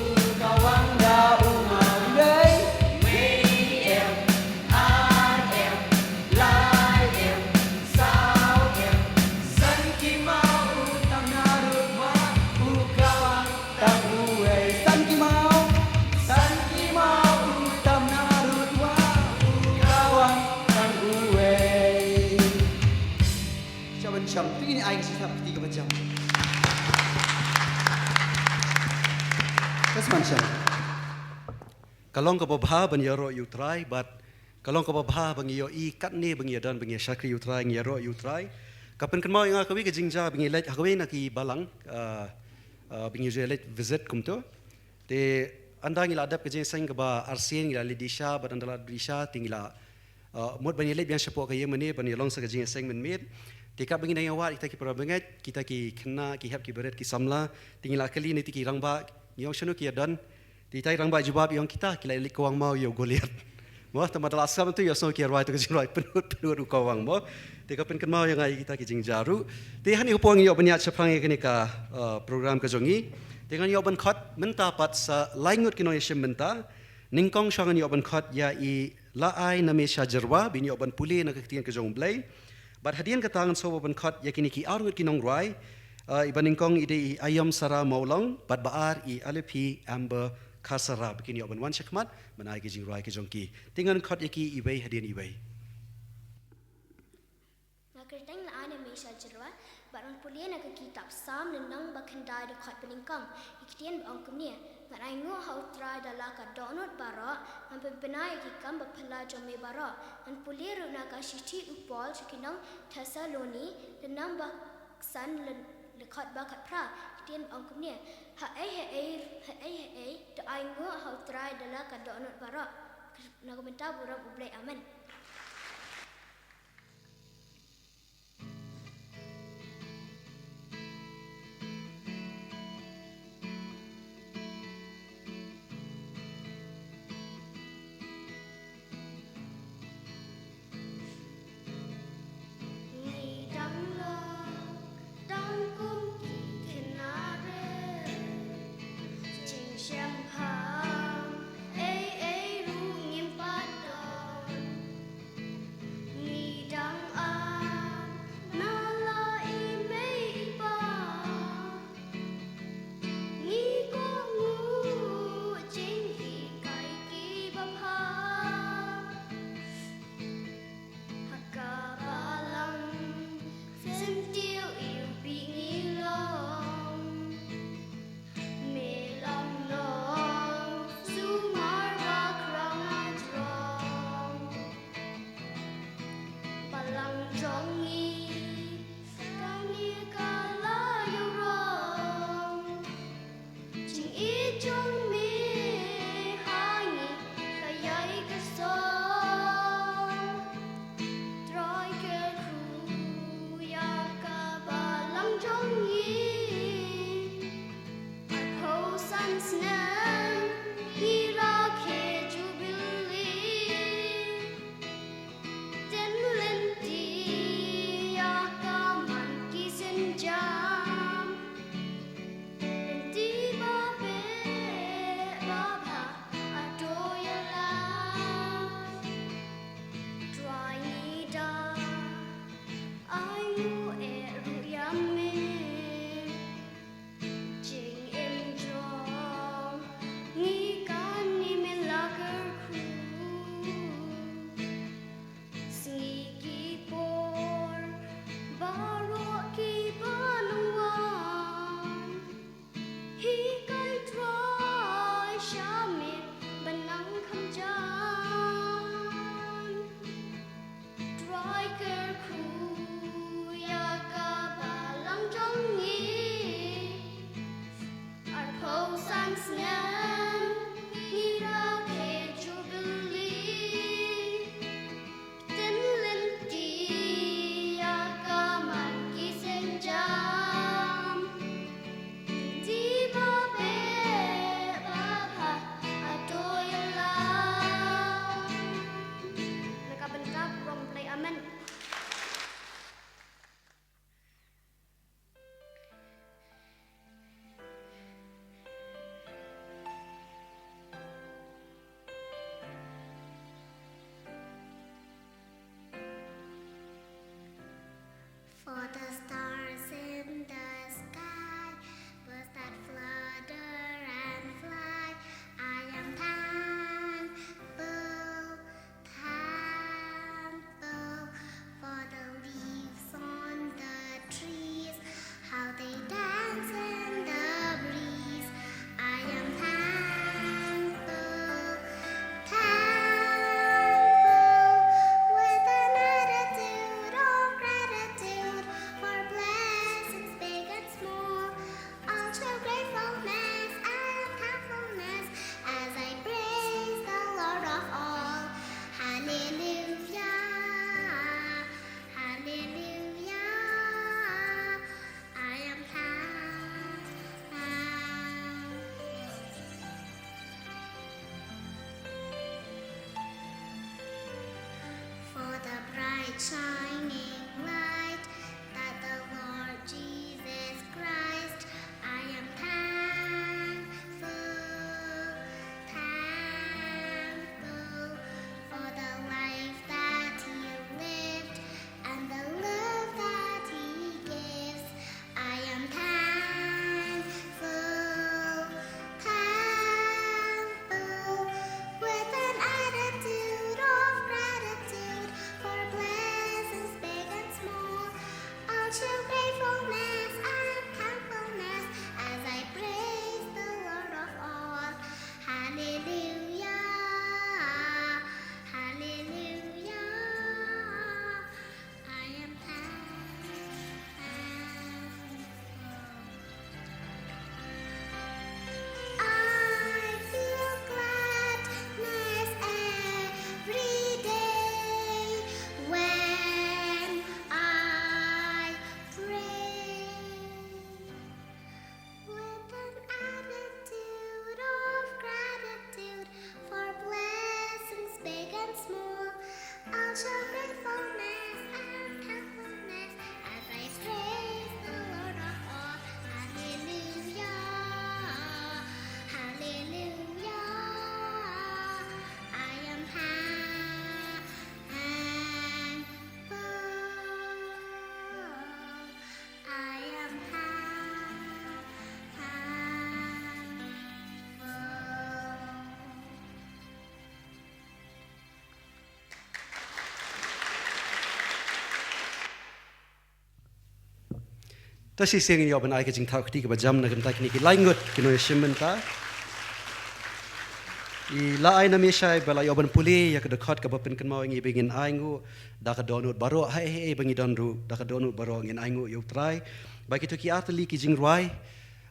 kawang da u maw. Wei, wei em, ar em, lai em, saw em, san ki maw u tang naduh ma u kawang tang uwei. San ki maw, san ki Ka long kaba bha ban ïaroh ïa U Trai, bad ka long kaba bha ba ngi ïohi katne ba ngi ïadon ba ngi ïa shakri U Trai, ngi ïaroh ïa U Trai. Ka pynkynmaw ïa nga kawei ka jingjia ba ngi leit ha kawei na ki balang, ah, ah, ba ngi ju leit visit kumto. Te ynda ngi la dep ka jingseng kaba arsien ngi la leit dih sha, bad ynda la dih sha te ngi la, ah, mut ban ïaleit biang shapoh ka ïing mane ban ïalong sa ka jingseng mynmiet. Te katba ngi dang ïa wad kita ki para bangeit, kita ki khynnah, ki hep ki barit, ki samla, te ngi la kylli na kita ki rangbah, ngi ong shano ki ïadon. Te kita ki rangbah jubab ïa ong kita ki la leit kawang maw ïa u Goliath. Mo, te mynta la sngap mynta ïa u sngew ki rwai to ka jingrwai pynhut pynhut u kawang mo. Te ka pynkynmaw ïa nga ïa kita ki jingjia ruh. Te hangne ka por ngi ïoh ban ïaid shaphrang ïa kane ka, uh, program ka jong ngi. Te ngan ïoh ban khot mynta pat sa lai ngut ki nongïashim bynta. Nyngkong shuwa ngan ïoh ban khot ïa i La Ai Namesha Jyrwa, ba in ïoh ban pule na ka ktien ka jong U Blei. Bad hadien kata ngan sngewbha ban khot ïa kine ki ar ngut ki nongrwai, uh, iba nyngkong i dei i Aïom Sara Mawlong, bad ba ar i Alepi Amber Kharsara, ba kin ïoh ban wan shakhmat ban ai ki jingrwai ki jong ki. Te ngan khot ïa ki iwei hadien iwei. Nga kyrteng La Ai Namesha Jyrwa, bad ngan pule na ka kitab Salm lynnong ba khyndai dkhot ba nyngkong. Ki ktien ba ong kumne: Ngan ainguh ha U Trai da la ka dohnud baroh, ngan pynbna ïa ki kam ba phylla jong me baroh. Ngan pule ruh na ka shithi u Paul sha ki nong Thessaloni, lynnong ba san lyn-, dkhot ba khatphra. Ki ktien ba ong kumne: Haei haei, haei haei, to ainguh ha U Trai da la ka dohnud baroh. Na ka bynta burom U Blei, amen. Ngi dang lok, dang kum ki khynnah rit. Jingshem pham, ei ei ruh ngim pat don. shining light, that the Lord Jesus Christ, I am thankful, thankful for the life that He lived and the love that He gives. I am thankful, thankful, with an attitude of gratitude for blessings big and small. I'll show gratefulness and thankfulness as I praise the Lord of all. Hallelujah, hallelujah. I am thankful. I feel gladness every day when I pray. With an attitude of gratitude for blessings big and small, I'll show gratefulness and thankfulness as I praise the Lord of all. Hallelujah, hallelujah. I am thankful. I am thankful. To shisien ngin ïoh ban ai ka jingthaw kti kaba jam na ka bynta kine ki lai ngut ki nongïashim bynta. I la ai na me shai ba la ïoh ban pule ïa ka dkhot kaba pynkynmaw ïa ngi ba ngin ainguh da ka dohnud baroh, haei haei ba ngi don ruh, da ka dohnud baroh ngin ainguh ïa U Trai. Ba kito ki artylli ki jingrwai,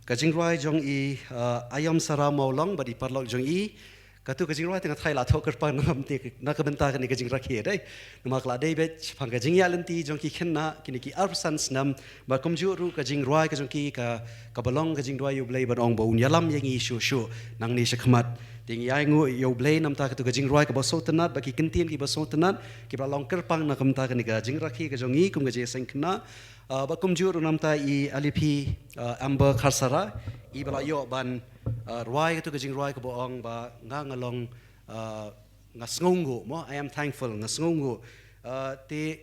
ka jingrwai jong i, uh, Aiom Sara Mawlong bad i paralok jong i. Katu ka jingrwai te nga tharai la thoh kyrpang na ka bynta, na ka bynta kane ka jingrakhe dei. Namar ka la dei beit shaphang ka jingïaid lynti jong ki khynnah kine ki arphew san snem, bad kumjuh ruh ka jingrwai ka jong ki ka, kaba long ka jingrwai ïa U Blei ban ong ba un ïalam ïa ngi shuh shuh nangne shakhmat. Te ngi ainguh ïa U Blei namar katu ka jingrwai kaba sngewtynnat bad ki kyntien kiba sngewtynnat kiba la long kyrpang na ka bynta kane ka jingrakhe ka jong ngi kum ka jingïaseng khynnah. Ah, bad kumjuh ruh namar i Aliphi, ah, Amber Kharsara, iba la ïoh ban, ah, rwai katu ka jingrwai kaba ong ba nga, nga long, ah, nga sngewnguh mo, I am thankful, nga sngewnguh. Ah, te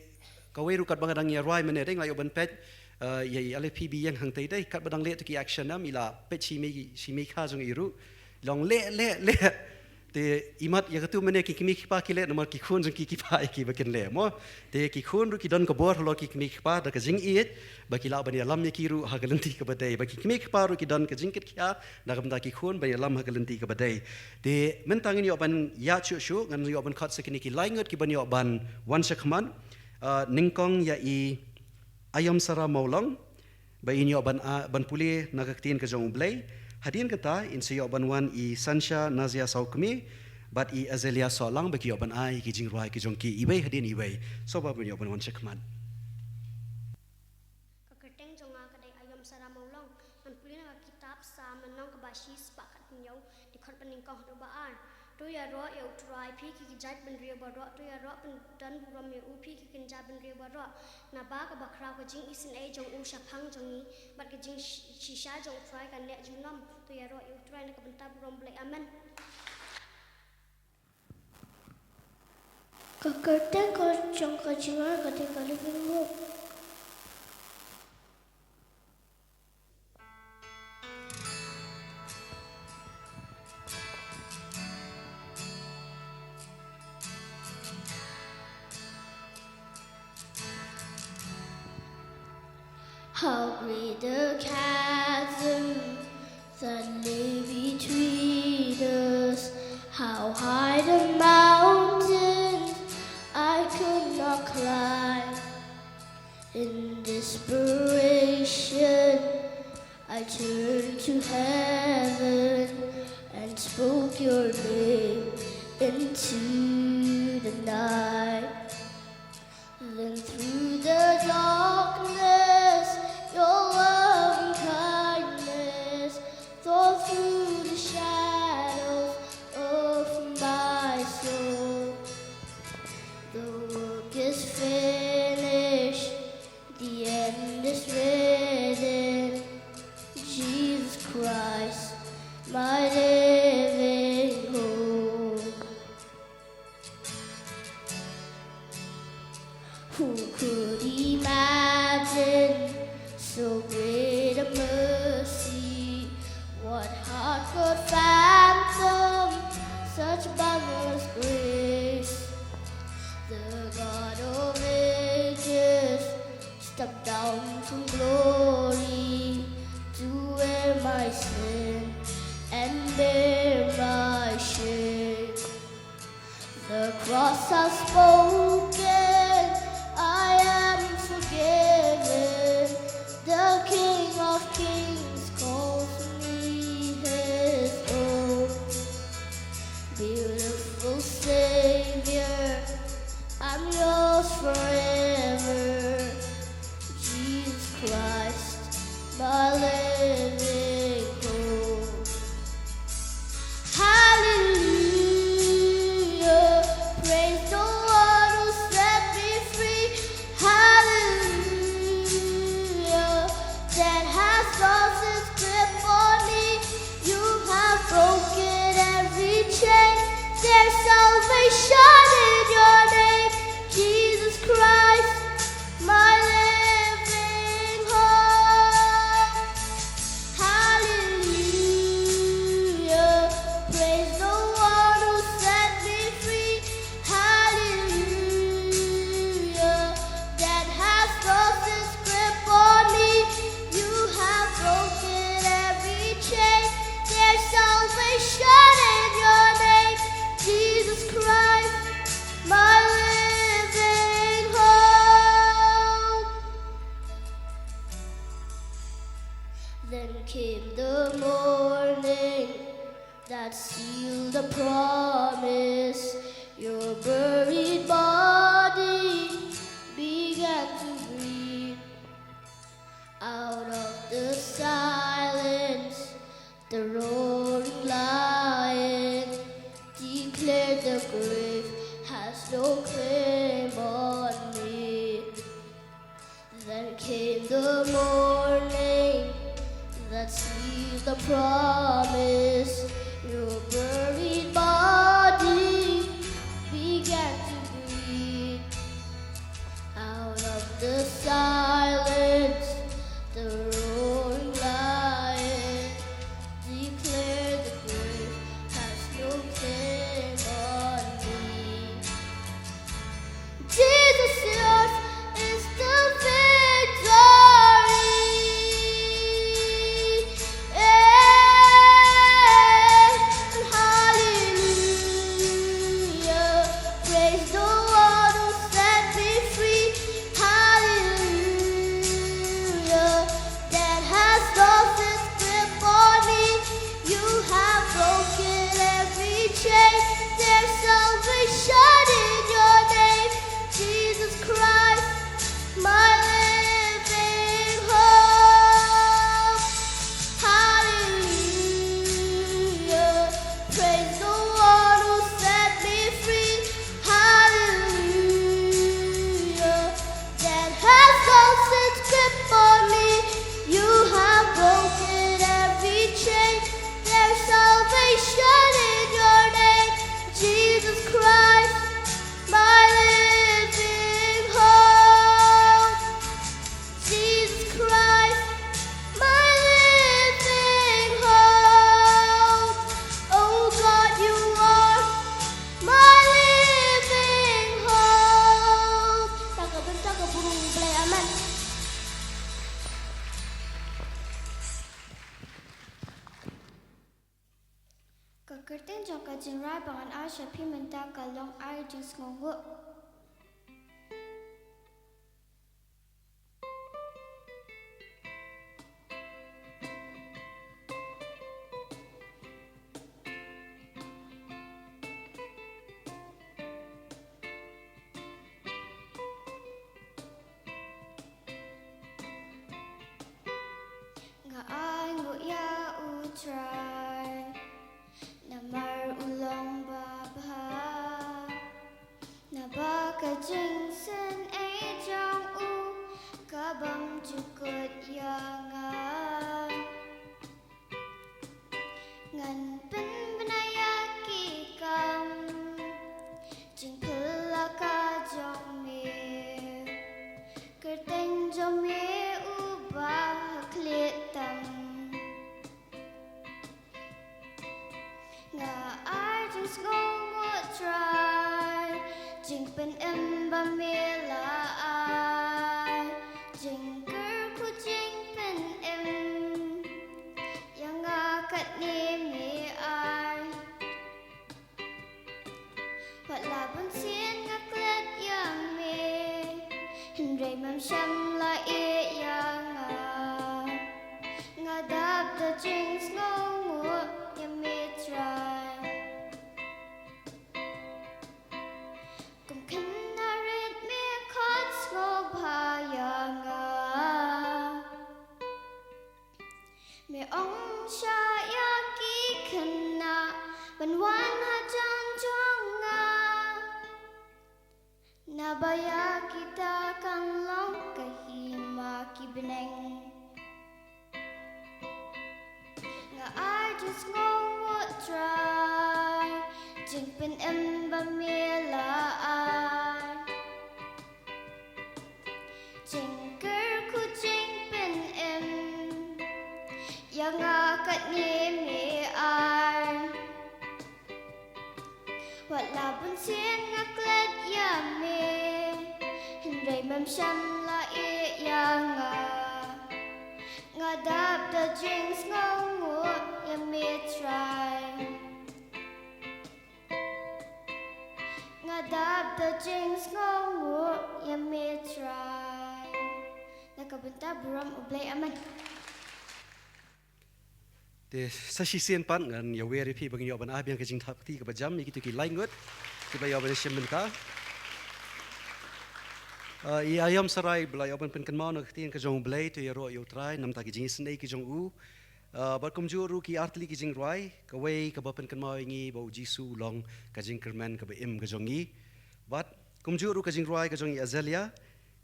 kawei ruh katba nga dang ïa rwai mynne dei nga la ïoh ban peit, ah, ïa i Aliphi Biang hangtei dei katba dang leh tu ki action nam i la peit shi mei, shi mei kha jong i ruh. Long leh, leh, leh. Te imat ïa katu mynne ki kmie ki kpa ki leh namar ki khun jong ki ki phah ïa ki ba kin leh mo. Te ki khun ruh ki don ka bor halor ki kmie ki kpa da ka jingïeit ba ki lah ban ïalam ïa ki ruh ha ka lynti kaba dei. Ba ki kmie ki kpa ruh ki don ka jingkitkhia da ka bynta ki khun ban ïalam ha ka lynti kaba dei. Te mynta ngin ïoh ban ïa shuh shuh, ngan ïoh ban khot sa kine ki lai ngut kiban ïoh ban wan shakhmat, ah, nyngkong ïa i Aiom Sara Mawlong. Ba in ïoh ban, ah, ban pule na ka ktien ka jong U Blei. Hadien kata in sa ïoh ban wan i Sansha Nazia Sawkmie bad i Azelia Sohlang ba ki ïoh ban ai ki jingrwai ki jong ki iwei hadien iwei. Sngewbha ban ïoh ban wan shakhmat. Ka kyrteng jong nga ka dei Aiom Sara Mawlong. Ngan pule na ka kitab Salm lynnong kaba shi spah khathynñiew, dkhot ba nyngkong haduh ba ar. To ïaroh ïa U Trai phi ki, ki jaitbynriew baroh, to ïaroh pyndonburom ïa u phi ki kynja bynriew baroh. Naba kaba khraw ka jingisynei jong u shaphang jong ngi bad ka jingshisha jong U Trai kan leh junom. To ïaroh ïa U Trai na ka bynta burom Blei. Amen. Ka kyrteng ka jong ka jingrwai ka dei ka Living Hope. How great the chasm that lay between us, how high the mountains I could not climb. In desperation, I turned to heaven and spoke your name into the night. Then through the darkness, your loving kindness tore through the shadows of my soul. The work is finished. Who could imagine so great a mercy? What heart could fathom such boundless grace? The God of ages stepped down from glory to wear my sin and bear my shame. The cross has spoken, I am forgiven. The King of Kings calls me his own. Beautiful Savior, I'm yours forever. Jesus Christ, my living hope. Hallelujah, praise the one who set me free. Hallelujah, death has lost its grip on me. You have broken every chain. There's salvation in your name, Jesus Christ, my living hope. Hallelujah, praise the one who set me free. Hallelujah, death has lost its grip on me. You have broken every chain. There's salvation in your name, Jesus Christ, my living hope. Then came the morning that sealed the promise. Your buried body began to breathe. Out of the silence, the roaring lion declared, the grave has no claim on me. Then came the morning that sealed the promise. Your buried body began to breathe. Out of the silence, the roaring lion declared, the grave has no claim on me. Jesus, yours is the victory. Eh, hallelujah. Praise the one who set me free. Hallelujah. Death has lost its grip on me. You have broken every chain. There's salvation in your name, Jesus Christ, my living hope. Hallelujah. Praise the one who set me free. Hallelujah. Death has lost its grip on me. You have broken every chain. There's salvation in your name, Jesus Christ, my living hope. Jesus Christ, my living hope. Oh God, you are my living hope. Ka kyrteng jong ka jingrwai ba ngan ai sha phi mynta ka long Ai Jingsngewnguh. Nga ai nguh ïa U Trai namar u long babha. Naba ka jingsngewbha jong u ka bym ju kut ïa nga. Ngan pynbna ïa ki kam jingpyllait ka jong me. Jingpynim ba me la ai, jingkyrkhu jingpynim, ïa nga katne me ai. Wat la bun sien nga klet ïa me, hynrei mem shym la ïeh ïa nga. Nga dap da jingsngewnguh ïa me Trai. Kum khynnah rit me khot sngewbha ïa nga. Me ong sha ïa ki khynnah ban wan hajan jong nga. Naba ïa kita kan long ka hima ki bneng. Nga ai jingsngewnguh Trai, jingpynim ba me la ai. Jingkyrkhu jingpynim, ïa nga katne me ai. Wat la bun sien nga klet ïa me, hynrei mem shym la ïeh ïa nga. Nga dap da jingsngewnguh ïa me Trai. Nga dap da jingsngewnguh ïa me Trai. Na ka bynta burom U Blei, amen. Te sa shisien pat ngan ïawer ïa phi ba ngin ïoh ban ai biang ka jingthap kti kaba jam ïa kito ki laingut kiba ïoh ban shim bynta. Ah, ïa ïam sarai ba la ïoh ban pynkynmaw na ka ktien ka jong U Blei, to ïaroh ïa U Trai namar ki jingisynei ki jong u. Ah, bad kumjuh ruh ki artylli ki jingrwai, kawei kaba pynkynmaw ïa ngi ba U Jisu u long ka jingkyrmen kaba im ka jong ngi. Bad kumjuh ruh ka jingrwai ka jong i Azelia,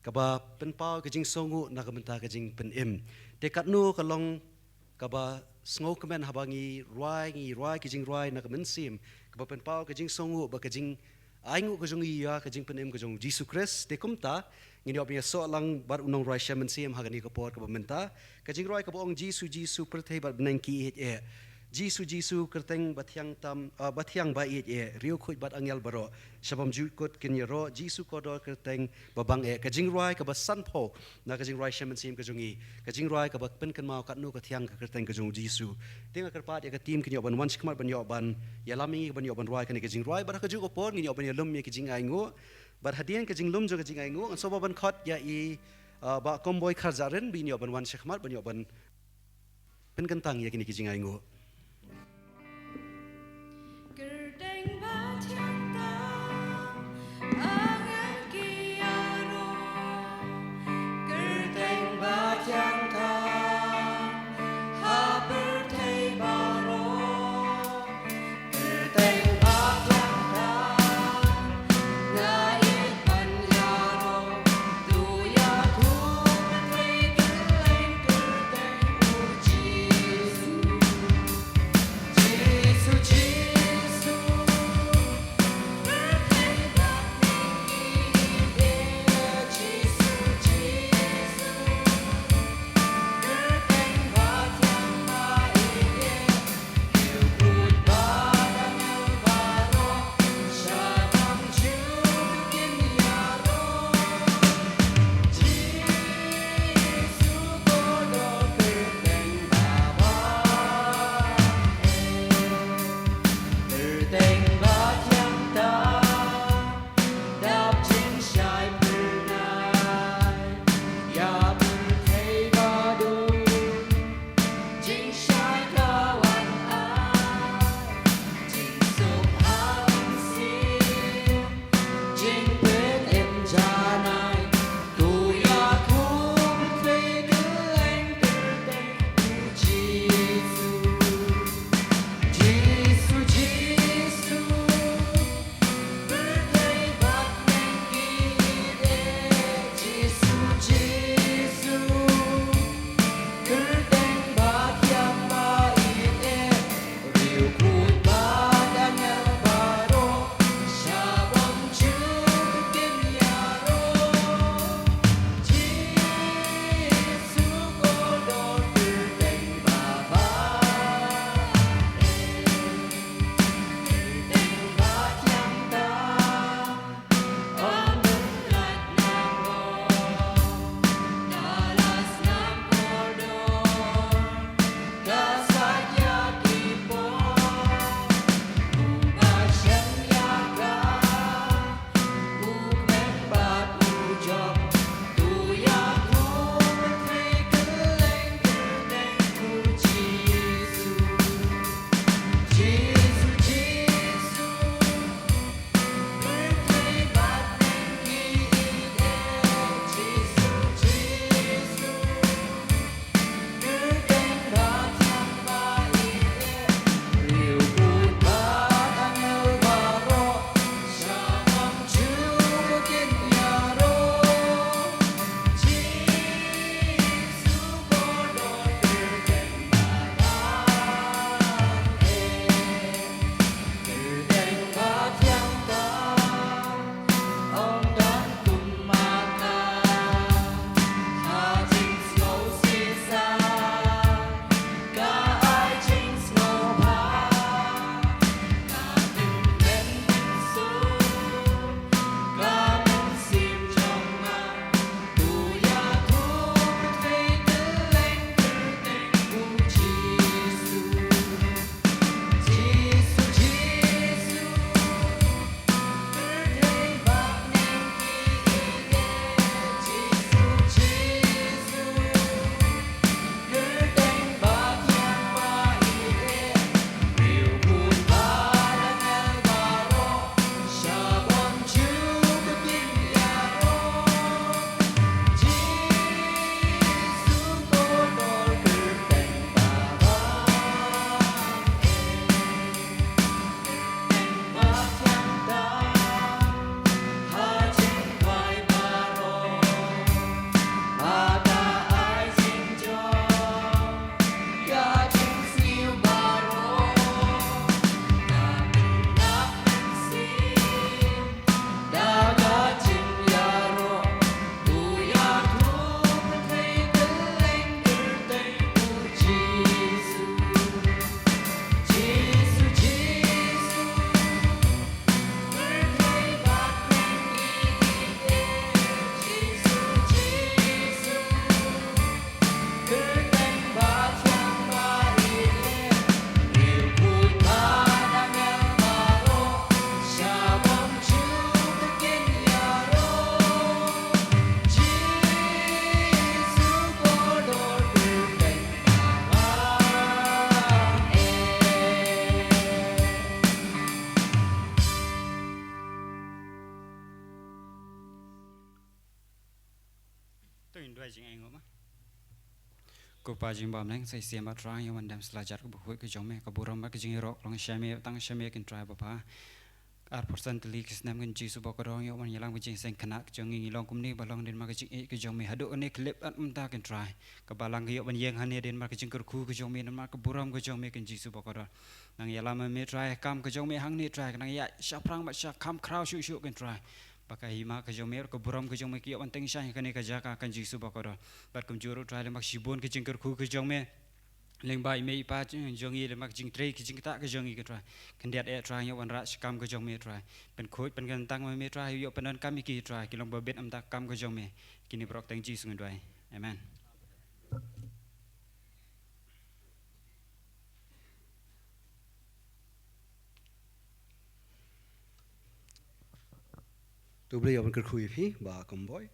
kaba pynpaw ka jingsngewnguh na ka bynta ka jingpynim. Te katno ka long kaba sngewkmen haba ngi rwai, ngi rwai ki jingrwai na ka mynsiem kaba pynpaw ka jingsngewnguh bad ka jingainguh ka jong ngi ïa ka jingpynim ka jong U Jisu Khrist. Te kumta ngin ïoh ban ïasoh lang bad u nongrwai shem mynsiem ha kane ka por kaba mynta. Ka jingrwai kaba ong: Jisu, Jisu, pyrthei bad bneng ki ïeit eh. Jisu, Jisu, kyrteng ba thiang tam, ah, ba thiang ba ïeit eh, riewkhuid bad angel baroh sha bymjukut kin ïaroh. Jisu kordor kyrteng ba bang eh. Ka jingrwai kaba sanphew na ka jingrwai shem mynsiem ka jong ngi, ka jingrwai kaba pynkynmaw katno ka thiang ka kyrteng ka jong U Jisu. Te nga kyrpad ïa ka team kin ïoh ban wan shakhmat ban ïoh ban ïalam ïa ngi ban ïoh ban rwai kane ka jingrwai, bad ha kajuh ka por ngin ïoh ban ïalum ïa ka jingainguh. Bad hadien ka jinglum jong ka jingainguh ngan sngewbha ban khot ïa i, ah, Bah Komboi Kharjahrin ba in ïoh ban wan shakhmat ban ïoh ban pynkyntang ïa kine ki jingainguh. Kyrteng ba thiang tam, angel ki ïaroh. Kyrteng ba thiang tam, ha pyrthei baroh. Jingaiei nguh ma. Ko Pa jingbamneng, sa shisien Trai, ïa wan dem sla jar ka bakhuid ka jong me, ka burom bad ka jingïaroh ka long sha me, tang sha me kin Trai Baba. Ar percent tylli ki snem kin Jisu Bakador, ïa wan ïalam ka jingseng khynnah ka jong ngi, ngi long kumne ba long dien mar ka jingïeit ka jong me, haduh kane ka khyllipmat mynta kin Trai. Ka balang ka ïoh ban ïeng hangne dien mar ka jingkyrkhu ka jong me, dien mar ka burom ka jong me kin Jisu Bakador. Nang ïalam me Trai, kam ka jong me hangne Trai, nang ïa shaphrang bad sha kham khraw shuh shuh kin Trai. Ba ka hima ka jong me, ka burom ka jong me ki ïoh ban tyngshaiñ ha kane ka jaka kin Jisu Bakador. Bad kumjuh ruh Trai, lem bad shibun ka jingkyrkhu ka jong me. Lem bad i mei i pa jong ngi, lem bad ka jingtrei ka jingktah ka jong ngi kin Trai. Khyndiat eh Trai, ïoh wanrah sha kam ka jong me Trai. Pynkhuid pynkyntang ma me Trai, ïoh pyndonkam ïa ki Trai, ki long ba bit namar ka kam ka jong me. Kine baroh tang Jisu ngi duwai. Amen. To Blei ïoh ban kyrkhu ïa phi Bah Komboi.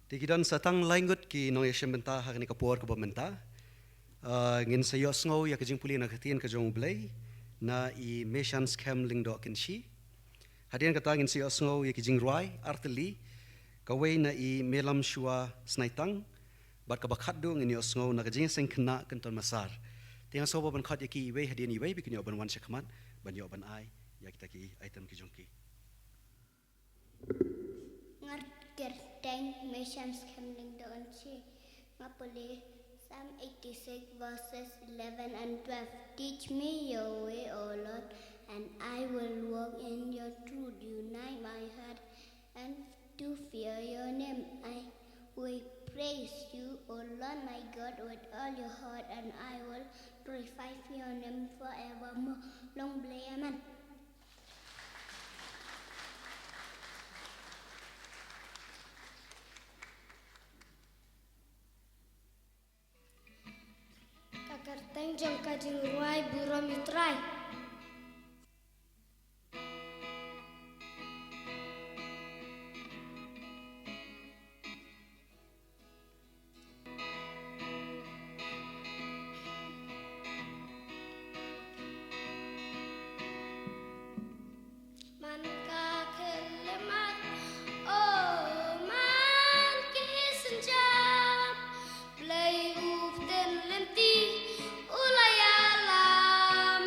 Te ki don sa tang lai ngut ki nongïashem bynta ha kane ka por kaba mynta. Ah, ngin sa ïohsngew ïa ka jingpule na ka ktien ka jong U Blei na i Meshan Skhem Lyngdoh Kynshi. Hadien kata ngin sa ïohsngew ïa ki jingrwai artylli, kawei na i Melam Shuwa Snaitang, bad kaba khatduh ngin ïohsngew na ka jingseng khynnah Kynton Masar. Te nga sngew ba ban khot ïa ki iwei hadien iwei ba kin ïoh ban wan shakhmat ban ïoh ban ai ïa kita ki item ki jong ki. Ngat kyrteng Meshan Skhem Lyngdoh Kynshi. Nga pule Psalm eighty-six verses eleven and twelve. Teach me your way, O Lord, and I will walk in your truth. Unite my heart and to fear your name. I will praise you, O Lord my God, with all your heart, and I will glorify your name forevermore. Long Blei, amen. Ka kyrteng jong ka jingrwai Burom ïa u Trai. Man ka khyllipmat, o man ki synshar, Blei u bteng lynti u la ïalam.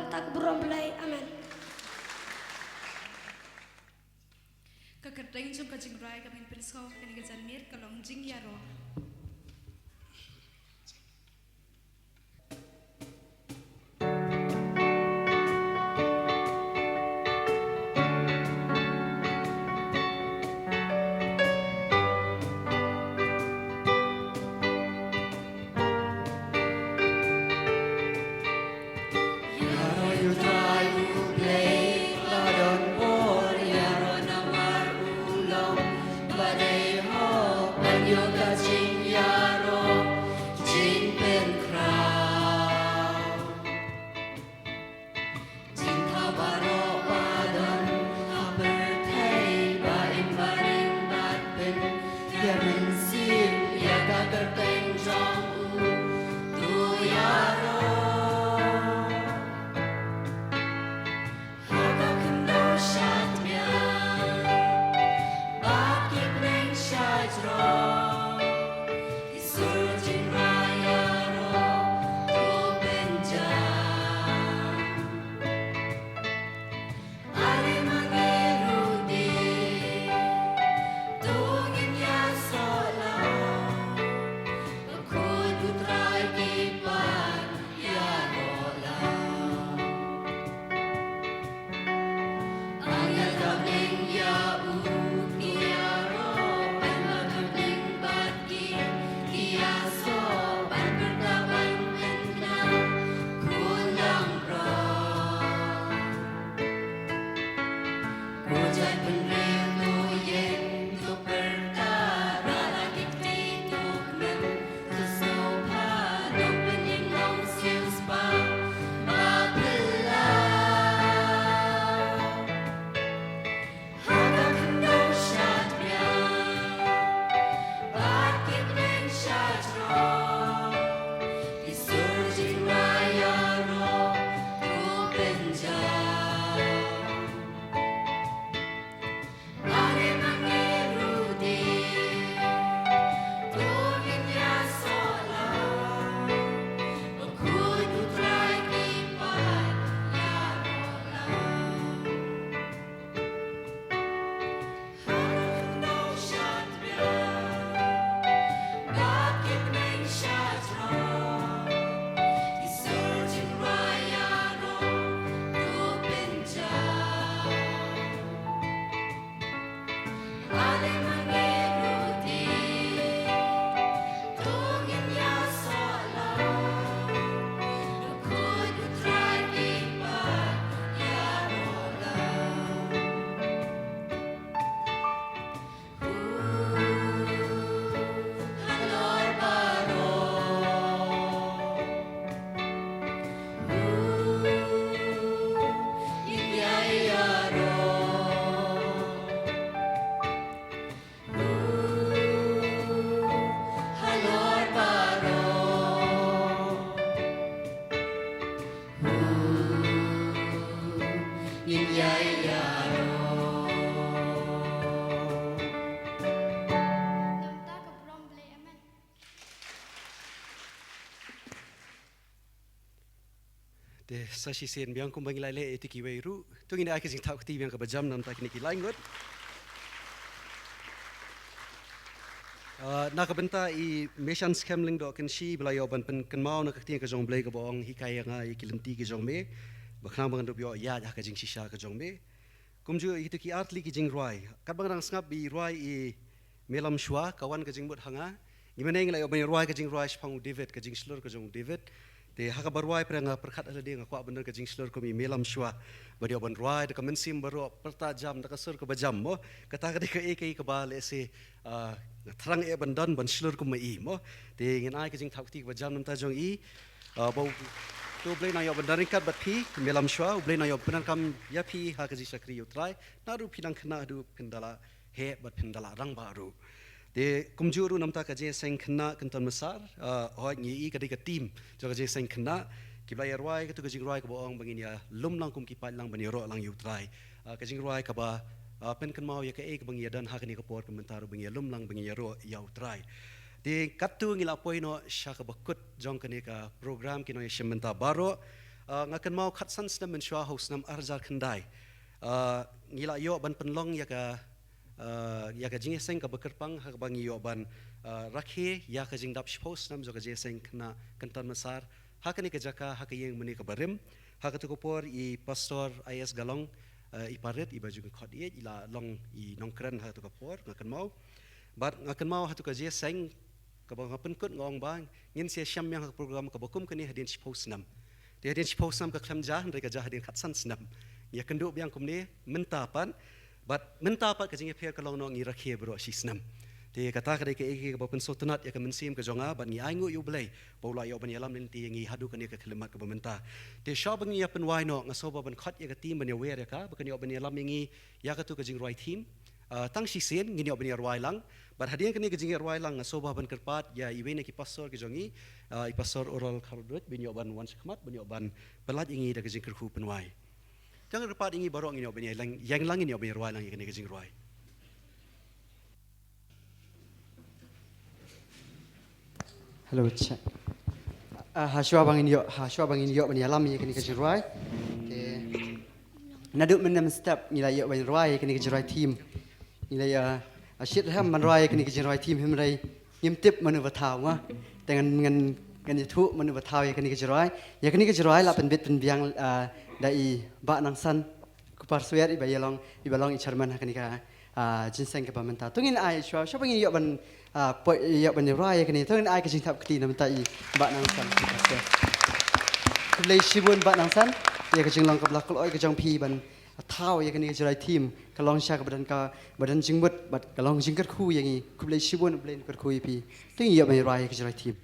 Kata ka burom Blei. Amen. Ka kyrteng jong ka jingrwai kaba ngin pynsngew ha kane ka janmiet ka long Jingïaroh. Te sa shisien biang kumba ngi la leh ïa kito kiwei ruh, to ngin ai ka jingthoh kti biang kaba jam namta kine ki lai ngut. Ah, na ka bynta i Meshan Skhem Lyngdoh Kynshi ba la ïoh ban pynkynmaw na ka ktien ka jong U Blei kaba ong, hikai ïa nga ïa ki lynti ki jong me, ba khnang ba ngan dup ïoh ïaid ha ka jingshisha ka jong me. Kumjuh ïa kito ki artylli ki jingrwai. Katba nga dang sngap i rwai i Me Lam Shwa, ka wan ka jingmut ha nga. Ngi mynne ngi la ïoh ban rwai ka jingrwai shaphang u David, ka jingshlur ka jong u David. Te ha kaba rwai pyrshah nga pyrkhat ha lade, nga kwah ban don ka jingshlur kum i Me Lam Shwa, ban ïoh ban rwai da ka mynsiem baroh, pyrta jam da ka sur kaba jam mo. Kata ka dei kaei kaei kaba lehse, ah, nga thrang eh ban don, ban shlur kum ma i mo. Te ngin ai ka jingthoh kti kaba jam namta jong i. Ah, ba u, to U Blei un nang ïoh ban don ryngkat bad phi, Me Lam Shwa, U Blei un nang ïoh pyndonkam ïa phi ha ka jingshakri ïa U Trai. Naduh phi dang khynnah haduh phin da la heh bad phin da la rangbah ruh. Te kumjuh ruh namta ka jingïaseng khynnah kynton mesar, ah, hooid ngi i ka dei ka team jong ka jingïaseng khynnah, ki ba la ïa rwai kato ka jingrwai kaba ong ba ngin ïa lum lang kum ki paid lang ban ïaroh lang ïa U Trai. Ah, ka jingrwai kaba, ah, pynkynmaw ïa kaei kaba ngi ïa don ha kane ka por ka mynta ruh, ba ngin ïa lum lang ba ngin ïaroh ïa U Trai. Te katto ngi la poi noh sha kaba kut jong kane ka program, ki nongïashim bynta baroh. Uh, nga kynmaw khatsan snem mynshuwa ha u snem arhajar khyndai. Uh, ngi la ïoh ban pynlong ïa ka, uh, ïa ka jingïaseng kaba kyrpang ha kaba ngi ïoh ban, uh, rakhe ïa ka jingdap shiphew snem jong ka jingïaseng khynnah kynton massar ha kane ka jaka, ha ka ïing mane kaba rim. Ha kato ka por i Pastor I S Galong, uh, i Parit, iba ju khot ïa i la long i nongkren ha kato ka por, nga kynmaw. Bad nga kynmaw ha kato ka jingïaseng kaba nga pynkut nga ong ba ngin sa ïashem ïa ka program kaba kum kane hadien shiphew snem. Te hadien shiphew snem ka khlem jia, hynrei ka jia hadien khatsan snem. Ngi ïakynduh biang kumne mynta pat, bad mynta pat ka jingïapher ka long noh ngi rakhe baroh shi snem. Te kata ka dei kaei kaei kaba pynsngewtynnat ïa ka mynsiem ka jong nga, bad ngi ainguh ïa U Blei ba u la ïoh ban ïalam lynti ïa ngi haduh kane ka khyllipmat kaba mynta. Te shwa ba ngin ïa pynwai noh, nga sngew ba ban khot ïa ka team ban ïawer ïa ka, ba kan ïoh ban ïalam ïa ngi ïa kato ka jingrwai theme. Uh, tang shisien ngin ïoh ban ïa rwai lang. Bad hadien kane ka jingïa rwai lang nga sngew ba ban kyrpad ïa iwei na ki pastor ki jong ngi, uh, i Pastor Oral Kharduit, ban ïoh ban wan shakhmat, ban ïoh ban pyllait ïa ngi da ka jingkyrkhu pynwai. Te nga kyrpad ïa ngi baroh ngin ïoh ban ïa lang, ïeng lang ngin ïoh ban ïa rwai lang ïa kane ka jingrwai. Hello, check. Ah, ha shwa ba ngin ïoh, ha shwa ba ngin ïoh ban ïalam ïa kane ka jingrwai. Te naduh mynne mynstep ngi la ïoh ban rwai ïa kane ka jingrwai theme. Ngi la ïa, ah, shit hem ban rwai ïa kane ka jingrwai theme, hynrei ngim tip mano ba thaw ma. Te ngan, ngan, ngan ïathuh mano ba thaw ïa kane ka jingrwai. Ïa kane ka jingrwai la pynbit pynbiang, ah, da i Bah Nangsan Kupar Swer, iba ïa long, iba long i chairman ha kane ka, ah, jingïaseng kaba mynta. To ngin ai shwa, shwa ba ngin ïoh ban, ah, poi, ïoh ban rwai ïa kane. To ngin ai ka jingthap kti na bynta i Bah Nangsan Kupar Swer. Khublei shibun Bah Nangsan ïa ka jinglong kaba la kloi ka jong phi ban thaw ïa kane ka jingrwai theme, ka long sha kaba don ka, ba don jingmut bad ka long jingkyrkhu ïa ngi. Khublei shibun, U Blei un kyrkhu ïa phi. To ngin ïoh ban rwai ïa ka jingrwai theme.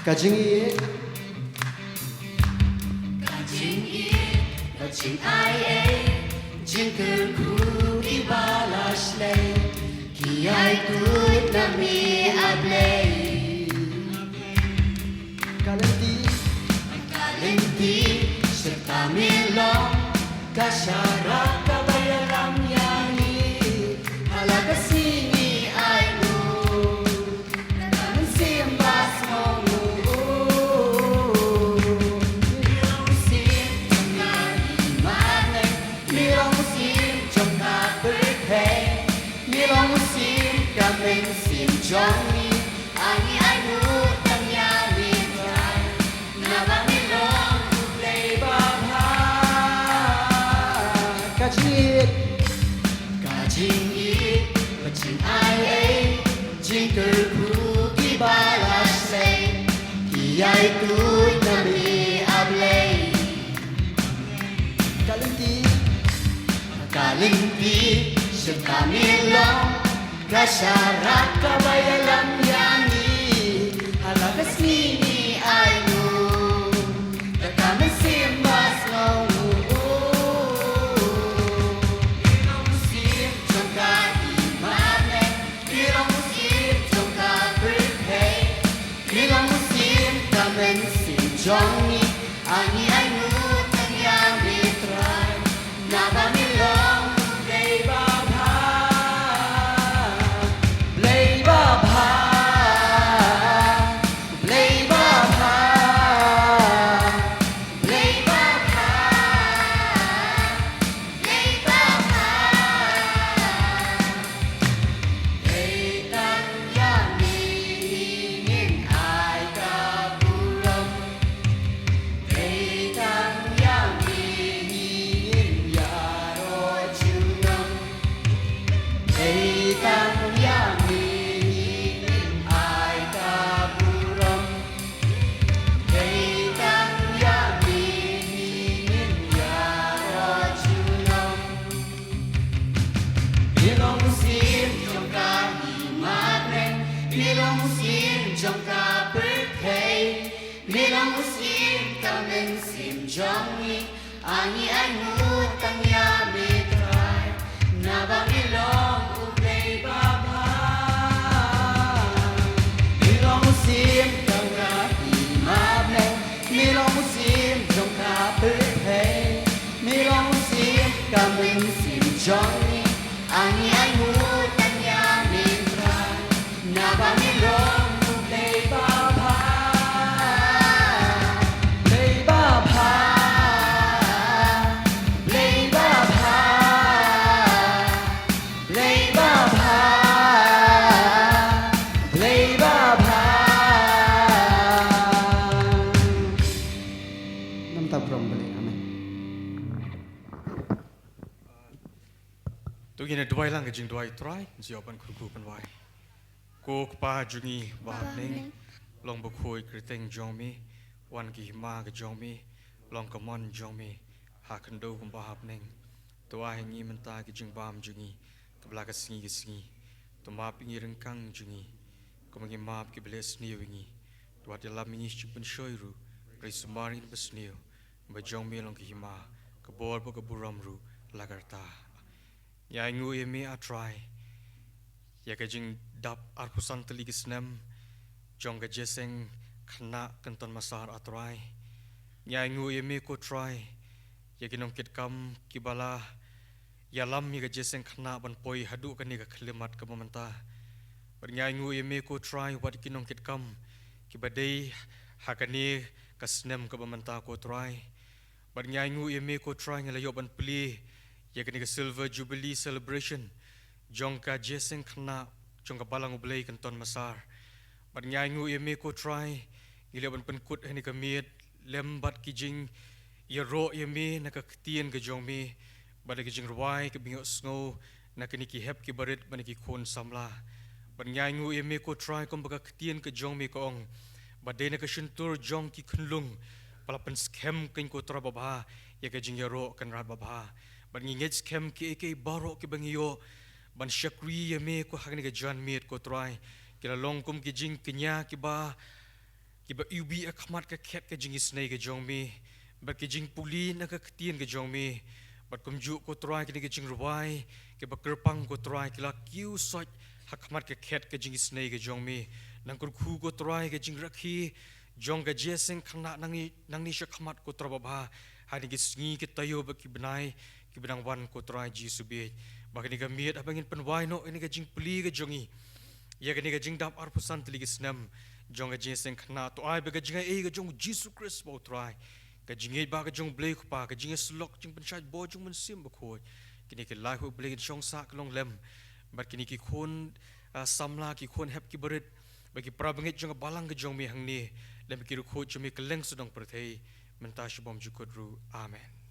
Ka jingïeit, ka jingïeit, ka jingaiei, jingkyrkhu kiba la shlei, ki ïai tuid na me A Blei. Ka lynti, ka lynti, shata me long ka sharak kaba ïalam ïa ngi ha la ka sngi ngi ai nguh. Ka mynsiem ba sngewnguh. Me long mynsiem jong ka hima bneng, me long mynsiem jong ka pyrthei, me long mynsiem ka mynsiem jong ngi. Ngi ai nguh tang ïa me Trai, naba me long U Blei babha. Ka jingïeit, ka jingïeit, ka jingaiei, jingkyrkhu kiba la shlei, ki ïai tuid na me A Blei. Ka lynti, ka lynti, shata me long ka sharak kaba ïalam ïa ngi ha la ka sngi ngi ai nguh. Ka mynsiem ba sngewnguh. Me long mynsiem jong ka hima bneng, me long mynsiem jong ka pyrthei, me long mynsiem ka mynsiem jong ngi. Ngi ai nguh tang ïa me Trai, naba me long U Blei babha. Blei babha, Blei babha, Blei babha, Blei babha. Dei tang ïa me hi ngin ai ka burom. Dei tang ïa me hi ngin ïaroh junom. Dei tang ïa me hi ngin ai ka burom. Dei tang ïa me hi ngin ïaroh junom. Me long mynsiem jong ka hima bneng, me long mynsiem jong ka pyrthei, me long mynsiem ka mynsiem jong ngi. Ngi ai nguh tang ïa me Trai, naba me long U Blei babha. Me long mynsiem jong ka hima bneng, me long mynsiem jong ka pyrthei. To ngin duwai lang ka jingduwai Trai, jia ban kyrkhu pynwai. Ko Kpa jong ngi ba ha bneng, long bakhuid ka kyrteng jong me, wan ka hima ka jong me, long ka mon jong me, ha khyndew kumba ha bneng. To ai ha ngi mynta ka jingbam jong ngi, ka bla ka sngi ka sngi. To map ïa ngi ryngkang jong ngi, kumba ngi map ki ba leh sniew ïa ngi. To wat ïalam ïa ngi sha jingpynshoi ruh, hynrei sumar ïa ngi na basniew. Ba jong me long ka hima, ka bor bad ka burom ruh la karta. Ngi ainguh ïa me A Trai, ïa ka jingdap arphew san tylli ki snem jong ka Jingïaseng Khynnah Kynton Massar A Trai. Ngi ainguh ïa me ko Trai, ïa ki nongkitkam kiba la ïalam ïa ka Jingïaseng Khynnah ban poi haduh kane ka khyllipmat kaba mynta. Bad ngi ainguh ïa me ko Trai wat ki nongkitkam kiba dei ha kane ka snem kaba mynta ko Trai. Bad ngi ainguh ïa me ko Trai, ngi la ïoh ban plie ïa kane ka Silver Jubilee Celebration jong ka Jingïaseng Khynnah jong ka Balang U Blei Kynton Massar. Bad ngi ainguh ïa me ko Trai, ngi la ïoh ban pynkut ha kane ka miet lem bad ki jingïaroh ïa me na ka ktien ka jong me, bad ki jingrwai kiba ngi ïohsngew na kine ki hep ki barit bad na ki khun samla. Bad ngi ainguh ïa me ko Trai, kumba ka ktien ka jong me ka ong, ba dei na ka shyntur jong ki khunlung ba la pynskhem kein ko Trai babha ïa ka jingïaroh Kynrad babha. Bad ngi ngeit skhem kiei kiei baroh kiba ngi ïoh ban shakri ïa me ko ha kane ka janmiet ko Trai, ki la long kum ki jingkñia kiba kiba iwbih ha khmat ka khet ka jingisynei ka jong me, bad ki jingpule na ka ktien ka jong me, bad kumjuh ko Trai kine ki jingrwai kiba kyrpang ko Trai, ki la kiew sot ha khmat ka khet ka jingisynei ka jong me. Nang kyrkhu ko Trai ka jingrakhe jong ka Jingïaseng Khynnah nangne nangne sha khmat ko Trai babha, ha kine ki sngi ki taïew bad ki bnai kiba nang wan ko Trai Jisu bieit. Ba kane ka miet haba ngin pynwai noh ïa kane ka jingplie ka jong ngi ïa kane ka jingdap arphew san tylli ki snem jong ka Jingïaseng Khynnah, to ai ba ka jingaiei ka jong Jisu Khrist ba u Trai, ka jingïeit ba ka jong u Blei Kpa, ka jingïasyllok jingpynshait bor jong u Mynsiem Bakhuid, kine ki lai ha u Blei kin shong sah kyllong lem bad kine ki khun, ah, samla, ki khun hep ki barit, bad ki para bangeit jong ka balang ka jong me hangne, lem ki riewkhuid jong me kylleng sawdong pyrthei, mynta shibym jukut ruh. Amen.